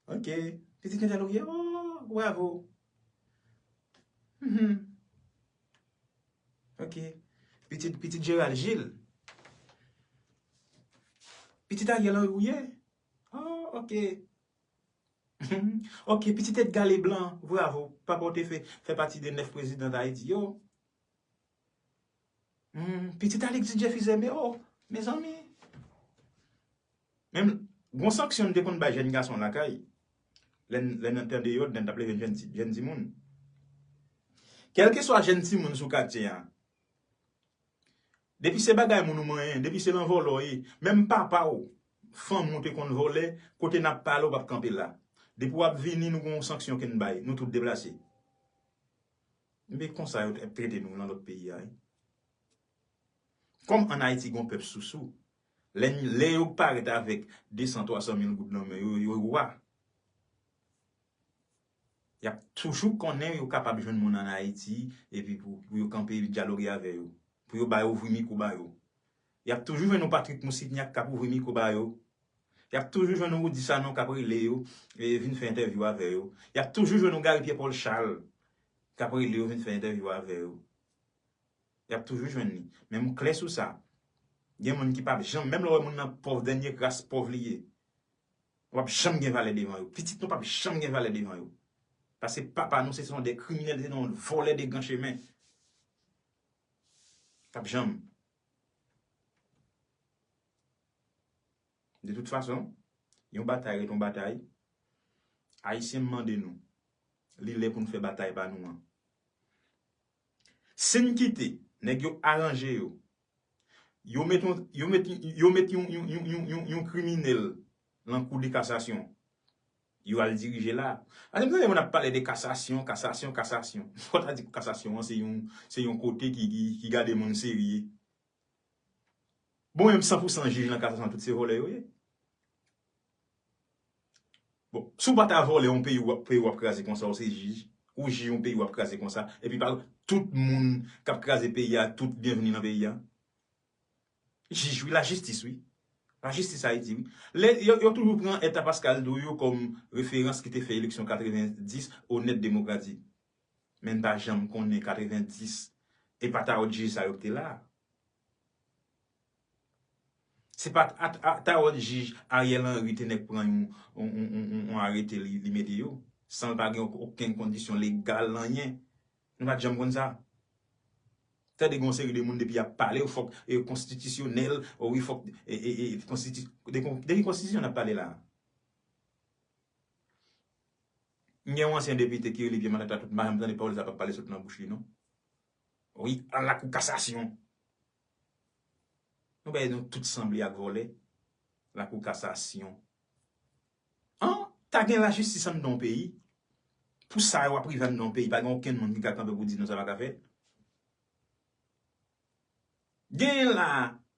Oke. "Pitit entèl ou ye? Oh, bravo." Mhm. Oke. Pitit, pitit Gérald Gilles. Pitit Ariel Henry ou ye? Oh, oke. Oke, pitit Edgar Leblanc, bravo. Papa w te fè, fè pati de nèf prezidan Dayiti yo. Hmm, pitit Alexis Jeffy Zeme, oh, mezanmi. Menm, gon sanksyon n te konn bay jèn gason lakay. Lè n, lè n te andeyò, lè n t ap leve jèn ti, jèn timoun. Kèlkeswa jèn timoun sou katye a, depi se bagay moun ou manyen, depi se nan vòlò w ye, menm papa w, fanmi w te konn vòlè, kote n ap pale w p ap kanpe la. Depi w ap vini, nou gon yon sanksyon ke n bay, nou tout deplase. Men konsa yo t ap trete nou nan lòt peyi a, wi. Kòm ann Ayiti gon pèp sousou, lè, lè yo parèt avèk de san, twa san mil goud nan men yo, yo wa. Y ap toujou konnen yo kapab jwenn moun ann Ayiti, epi pou, pou yo kanpe dyaloge avè yo, pou yo ba yo, ouvri mikwo ba yo. Y ap toujou jwenn yon Patrick Moussignac k ap ouvri mikwo ba yo. Y ap toujou jwenn yon Rudy Sanon k ap rele yo, e, vin fè entèvyou avè yo. Y ap toujou jwenn yon Gary Pierre Paul Charles k ap rele yo, vin fè entèvyou avè yo. Y ap toujou jwenn li. Men m klè sou sa. Gen moun ki p ap janm, menm lè w wè moun nan pòv, dènye kras pòv li ye, w ap janm gen valè devan yo. Pitit nou p ap janm gen valè devan yo. Paske papa nou se, se yon de kriminèl, se yon vòlè de gran chemen. P ap janm. De tout fason, yon batay ret yon batay. Ayisyen, m mande nou, li lè pou n fè batay pa nou an. Si n kite nèg yo aranje yo, yo met yon, yo met, yo met yon, yon, yon, yon, yon, yon kriminèl nan kou de kasasyon, yo al dirije la. Paske m tande moun ap pale de kasasyon, kasasyon, kasasyon. Fò ta di kasasyon an se yon, se yon kote ki, ki, ki gade moun serye. Bon, menm san pou san jij nan kasasyon, tout se vòlè yo ye. Bon, si w pa ta vòlè yon peyi, w ap, peyi w ap kraze konsa, ou se jij, ou jij yon peyi w ap kraze konsa, epi pa tout moun k ap kraze peyi a, tout byenvni nan peyi a. Jij, wi, lajistis, wi. Lajistis Ayiti, wi. Lè, yo, yo toujou pran Eta Pascal Dou yo kòm referans ki te fè eleksyon katrevenndis onèt, demokratik. Men n pa janm konnen katrevenndis, e pa ta wòt jij sa yo ki te la. Se pa t-, a, a, ta wòt jij Ariel Henry te nèk pran yon, yon, yon, yon, yon, yon arete li, li mete yo, san l pa gen okenn kondisyon legal, anyen. Nou pa t janm konn sa. Tande gen yon seri de moun depi y ap pale, yo fòk, e, konstitisyonèl, o wi, fòk, e, e, e, konstiti-, de kon-, de ki konstitisyon n ap pale la? M gen yon ansyen depite ki rele Vye Matata, tout, m pa janm tande pawòl sa p ap pale sot nan bouch li, non. Wi, al lakou kasasyon. Nou bay nou tout sanble ak vòlè. Lakou kasasyon. An, ta gen lajistis anndan yon peyi. Pou sa yo ap rive anndan yon peyi, pa gen okenn moun ki ka kanpe pou di non, sa pa ka fèt. Genyen la,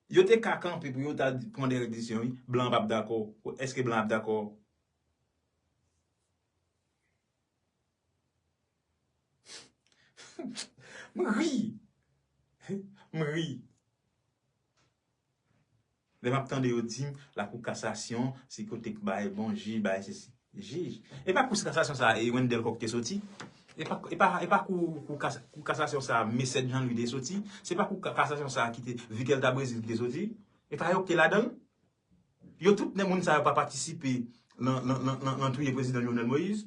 yo te ka kanpe pou yo ta di, pran de desizyon, wi. Blan p ap dakò. Èske blan ap dakò? M ri. M ri. Lè m ap tande yo di m, lakou kasasyon, se kote k bay bon jij, bay sesi. Jij. E pa kou kasasyon sa a, e Wendell Coq te soti? E pa, e pa, e pa kou, kou kas-, kou kasasyon sa a, Me Sèt Jean Louis te soti? Se pa kou ka-, kasasyon sa a ki te Vitel Tabrezil ki te soti? E pa yo ki te ladan l? Yo tout, nèg moun sa yo pa patisipe nan, nan, nan, nan, nan touye prezidan Jovenel Moïse?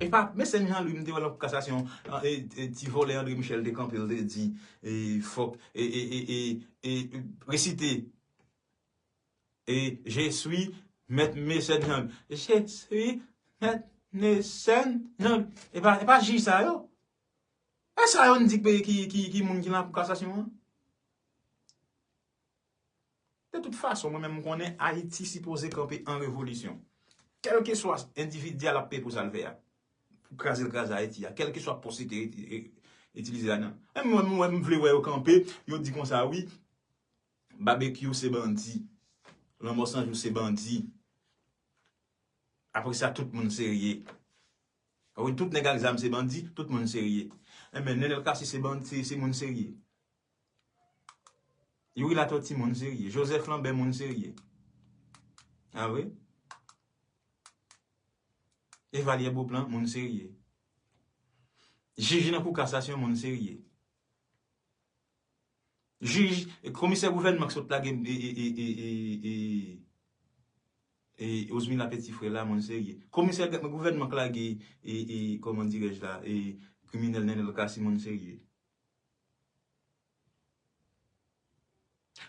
E pa, Me Sèt Jean Louis, m te wè nan kou kasasyon, e, e, ti vòlè André Michel te kanpe, l te di, e, fòk, e, e, e, e, e, resite, e, Je suis maître Me Sèt Jean Louis. Je suis maître Me Sèt Jean Louis. E pa, e pa jij sa yo? E sa yo n di ki, ki, ki, ki moun ki nan kou kasasyon an? De tout fason, mwen menm m konnen Ayiti sipoze kanpe an revolisyon. Kèlkeswa endividi a l ap peye pou sa l fè a. Pou kraze l kraze Ayiti a. Kèlkeswa pòs li te itilize ladan. Menm mwen, mwen, m vle wè yo kanpe, yo di konsa, wi, Babekyou se bandi. Lanmò San Jou se bandi. Apre sa, tout moun serye. Wi, tout nèg ak zam se bandi, tout moun serye. Enben, Nenel Cassy se bandi, se, se moun serye. Youri Latortue moun serye. Joseph Lambert moun serye. A wi. Evalière Beauplan moun serye. Jij nan kou kasasyon moun serye. Jij, komisè gouvènman k sot lage, e, e, e, e, e, e, e, Osmila Petit Frère la, moun serye. Komisè gouvènman k lage, e, e, kòman dirèj la, e, kriminèl Nenel Cassy, moun serye.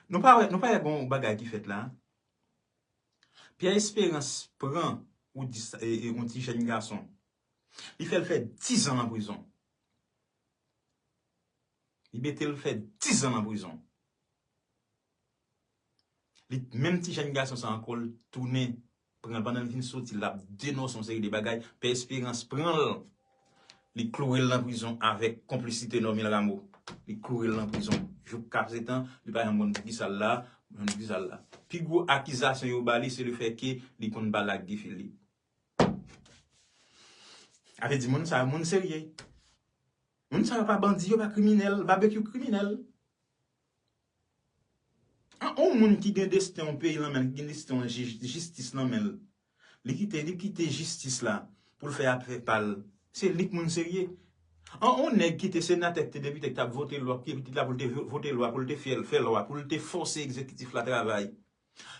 Nou pa wè, nou pa wè gon bagay ki fèt la? Pierre Espérance pran, ou di sa, e, e, yon ti jèn gason. Li fè l fè dizan nan prizon. Li mete l fè dizan nan prizon. Li, menm ti jèn gason sa ankò, l tounen pran l. Pandan l vin soti, l ap denonse yon seri de bagay. Pè Esperans pran l, li kloure l nan prizon avèk konplisite Normil Rameau. Li kloure l nan prizon. Jouk kasetan, li pa janm konn poukisa l la, konn poukisa l la. Pi gwo akizasyon yo ba li, se lefètke li konn pale ak Guy Philippe. A vle di moun sa yo, moun serye. Moun sa yo pa bandi, yo pa kriminèl, Babekyou kriminèl. An, yon moun ki gen desten yon peyi nan men l, ki gen desten yon jij, jistis nan men l, li kite, li kite jistis la pou l fè afè pa l. Se li k moun serye. An, yon nèg ki te senatè, ki te depite, ki t ap vote lwa, ki te la pou l te vo-, vote lwa, pou l te fè, fè lwa, pou l te fòse egzekitif la travay.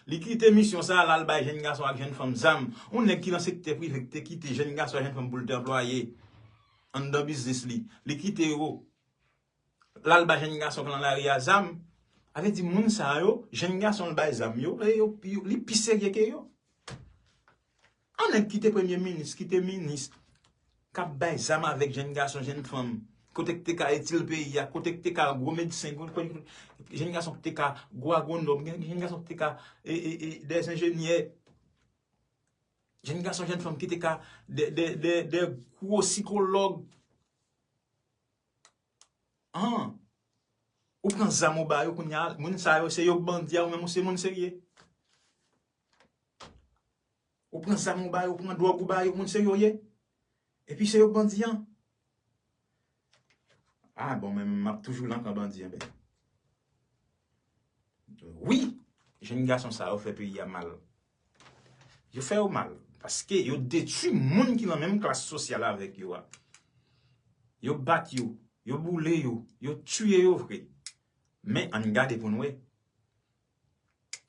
Li kite misyon sa a, l al bay jèn gason ak jèn fanm zam. Yon nèg ki nan sektè prive, ki te kite jèn gason ak jèn fanm pou l te anplwaye anndan biznis li. Li kite yo. L al bay jèn gason k nan lari a zam. A vle di moun sa yo, jèn gason l bay zam yo, e yo, yo, li pi serye ke yo. An nèg ki te premye minis, ki te minis, k ap bay zam avèk jèn gason, jèn fanm, kote k te ka itil peyi a, kote k te ka gwo medsen, kote, kote, jèn gason k te ka gwo agwonòm, jèn gason k te ka, e, e, e, dè enjenyè, jèn gason, jèn fanm ki te ka dè, dè, dè, dè gwo sikològ. An, ou pran zam ou ba yo kounye a, moun sa yo, se yo k bandi a, ou menm ou se moun serye. Ou pran zam ou ba yo, ou pran dwòg ou ba yo, moun serye w ye. Epi se yo k bandi an. A bon, men m ap toujou nan kan bandi an, ben. Wi, jèn gason sa yo fè peyi a mal. Yo fè yo mal, paske yo detwi moun ki nan menm klas sosyal avèk yo a. Yo bat yo, yo boule yo, yo tiye yo vre. Men ann gade pou n wè.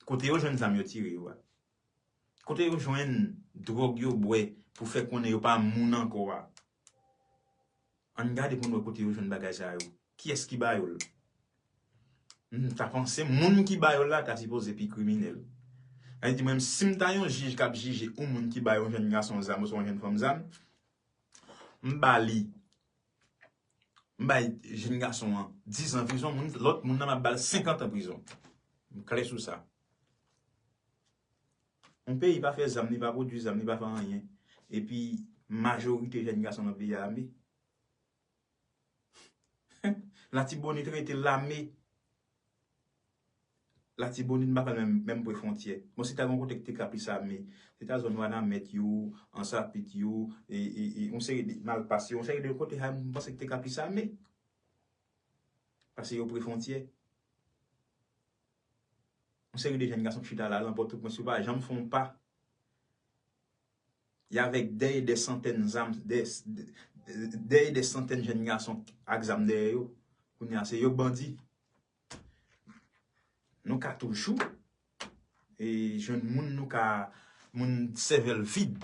Kote yo jwenn zam yo tire yo a? Kote yo jwenn dwòg yo bwè pou fè konnen yo pa moun ankò a? Ann gade pou n wè kote yo jwenn bagay sa yo. Kiyès ki ba yo l? M ta panse moun ki ba yo l la ta sipoze pi kriminèl. Sa vle di mwen, si m ta yon jij k ap jije yon moun ki ba yon jèn gason zam oswa yon jèn fanm zam, m ba li, m bay jèn gason an dizan prizon, moun, lòt moun nan m ap ba l senkant an prizon. M klè sou sa. Yon peyi pa fè zam, li pa pwodui zam, li pa fè anyen. Epi, majorite jèn gason nan peyi a ame. Latibonit rete lame. Latibonit m pa pral menm, menm pre fwontyè. Bon, se ta gen kote ki te ka plis ame. Se ta zòn Wanament yo, Ansapit yo, e, e, e, yon seri de Malpas yo, yon seri de kote sa m panse ki te ka plis ame. Paske yo pre fwontyè. seri de jèn gason k chita la, lan Pòtoprens, yo pa janm fè yon pa. Y avèk dè e dè santèn zam, dè, dè, dè e dè santèn jèn gason ak zam dèyè yo. Kounye a, se yo k bandi. Nou ka toujou e jwenn moun, nou ka, moun sèvèl vid.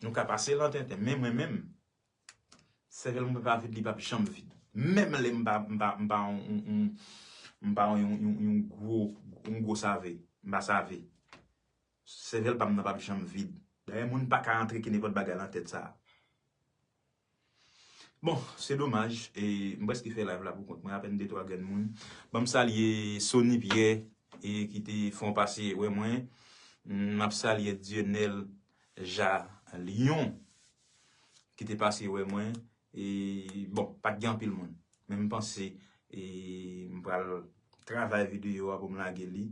Nou ka pase lan tenten, men mwen menm, sèvèl mwen pa vid, li p ap janm vid. Menm lè m pa, m pa, m pa yon, yon, yon, m pa yon, yon, yon gwo, yon gwo save. M pa save. Sèvèl pa m nan p ap janm vid. Dayè, moun pa ka antre ki nenpòt bagay lan tèt sa. Bon, se domaj, e m prèske fè live la pou kont mwen, apèn de twa grenn moun. Ban m salye Sony Pierre, e ki te fè yon pase wè mwen. M ap salye Dieunel Jalion, ki te pase wè mwen. E, bon, pa t gen anpil moun. Men m panse, e, m pral travay videyo a pou m lage li.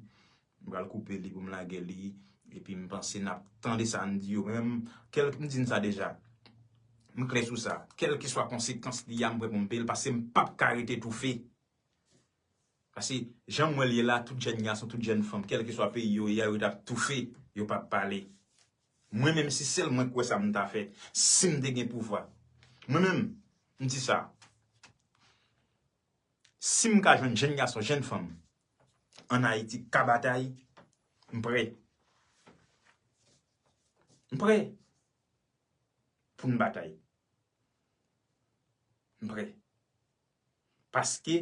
M pral koupe li pou m lage li. Epi m panse n ap tande sa n di yo. Men m, kèl, m di n sa deja. M klè sou sa. Kèlkeswa konsekans li a, m prè pou m peye l, paske m p ap ka rete toufe. Paske jan m wè l ye la, tout jèn gason, tout jèn fanm, kèlkeswa peyi yo ye a, yo t ap toufe, yo p ap pale. Mwen menm, si sèl mwen k wè sa m ta fè, si m te gen pouvwa. Mwen menm, m di sa. Si m ka jwenn jèn gason, jèn fanm ann Ayiti k ka batay, m prè. M prè pou n batay. M prè. Paske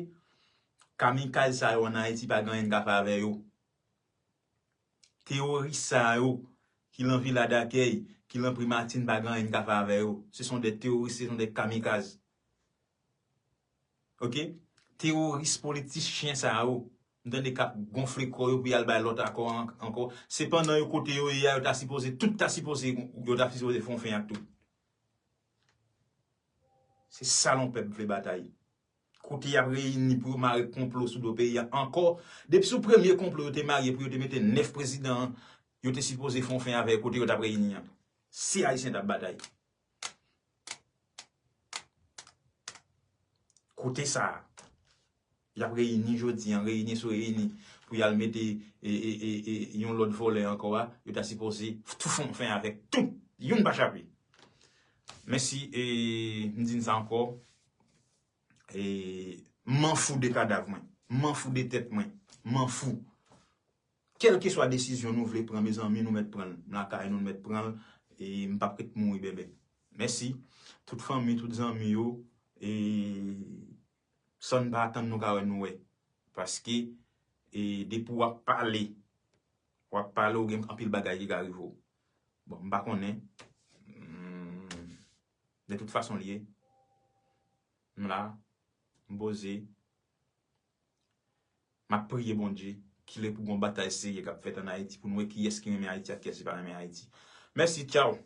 kamikaz sa yo ann Ayiti pa gen anyen n ka fè avè yo. Teworis sa yo ki lan Vila Dakèy, ki lan Primati, n pa gen anyen n ka fè avè yo. Se son de teworis, se son de kamikaz. Oke? Teworis politisyen sa yo, m tande k ap gonfle kò yo pou y al bay lòt akò an-, ankò. Se pandan yo kote yo ye a, yo ta sipoze, tout ta sipoze, yo ta sipoze fè yon fen ak tout. Se sa lon pèp vle batay. Kote y ap reyini pou yo mare konplo sou do peyi a ankò. Depi sou premye konplo yo te mare pou yo te mete nèf prezidan an, yo te sipoze fè yon fen avè kote yo t ap reyini an. Se Ayisyen t ap batay. Kote sa a, y ap reyini jodi an, reyini sou reyini, pou y al mete, e, e, e, e, yon lòt vòlè ankò a, yo ta sipoze tou fè yon fen avèk tout, youn pa chape. Mèsi, e, m di n sa ankò. E, m anfou de kadav mwen. M anfou de tèt mwen. M anfou. Kèlkeswa desizyon nou vle pran, mezanmi, nou mèt pran l. M lakay nou, nou mèt pran l. E m p ap ret mouri bèbè. Mèsi. Tout fanmi, tout zanmi yo. E san n pa atann, nou ka wè, nou wè. Paske, e depi w ap pale, w ap pale, ou gen anpil bagay ki ka rive w. Bon, m pa konnen. Hmm. De tout fason l ye. M la, m poze. M ap priye Bondye, kilè pou gon batay serye k ap fèt ann Ayiti, pou n wè kiyès ki renmen Ayiti ak kiyès ki pa renmen Ayiti. Mèsi, tchaw.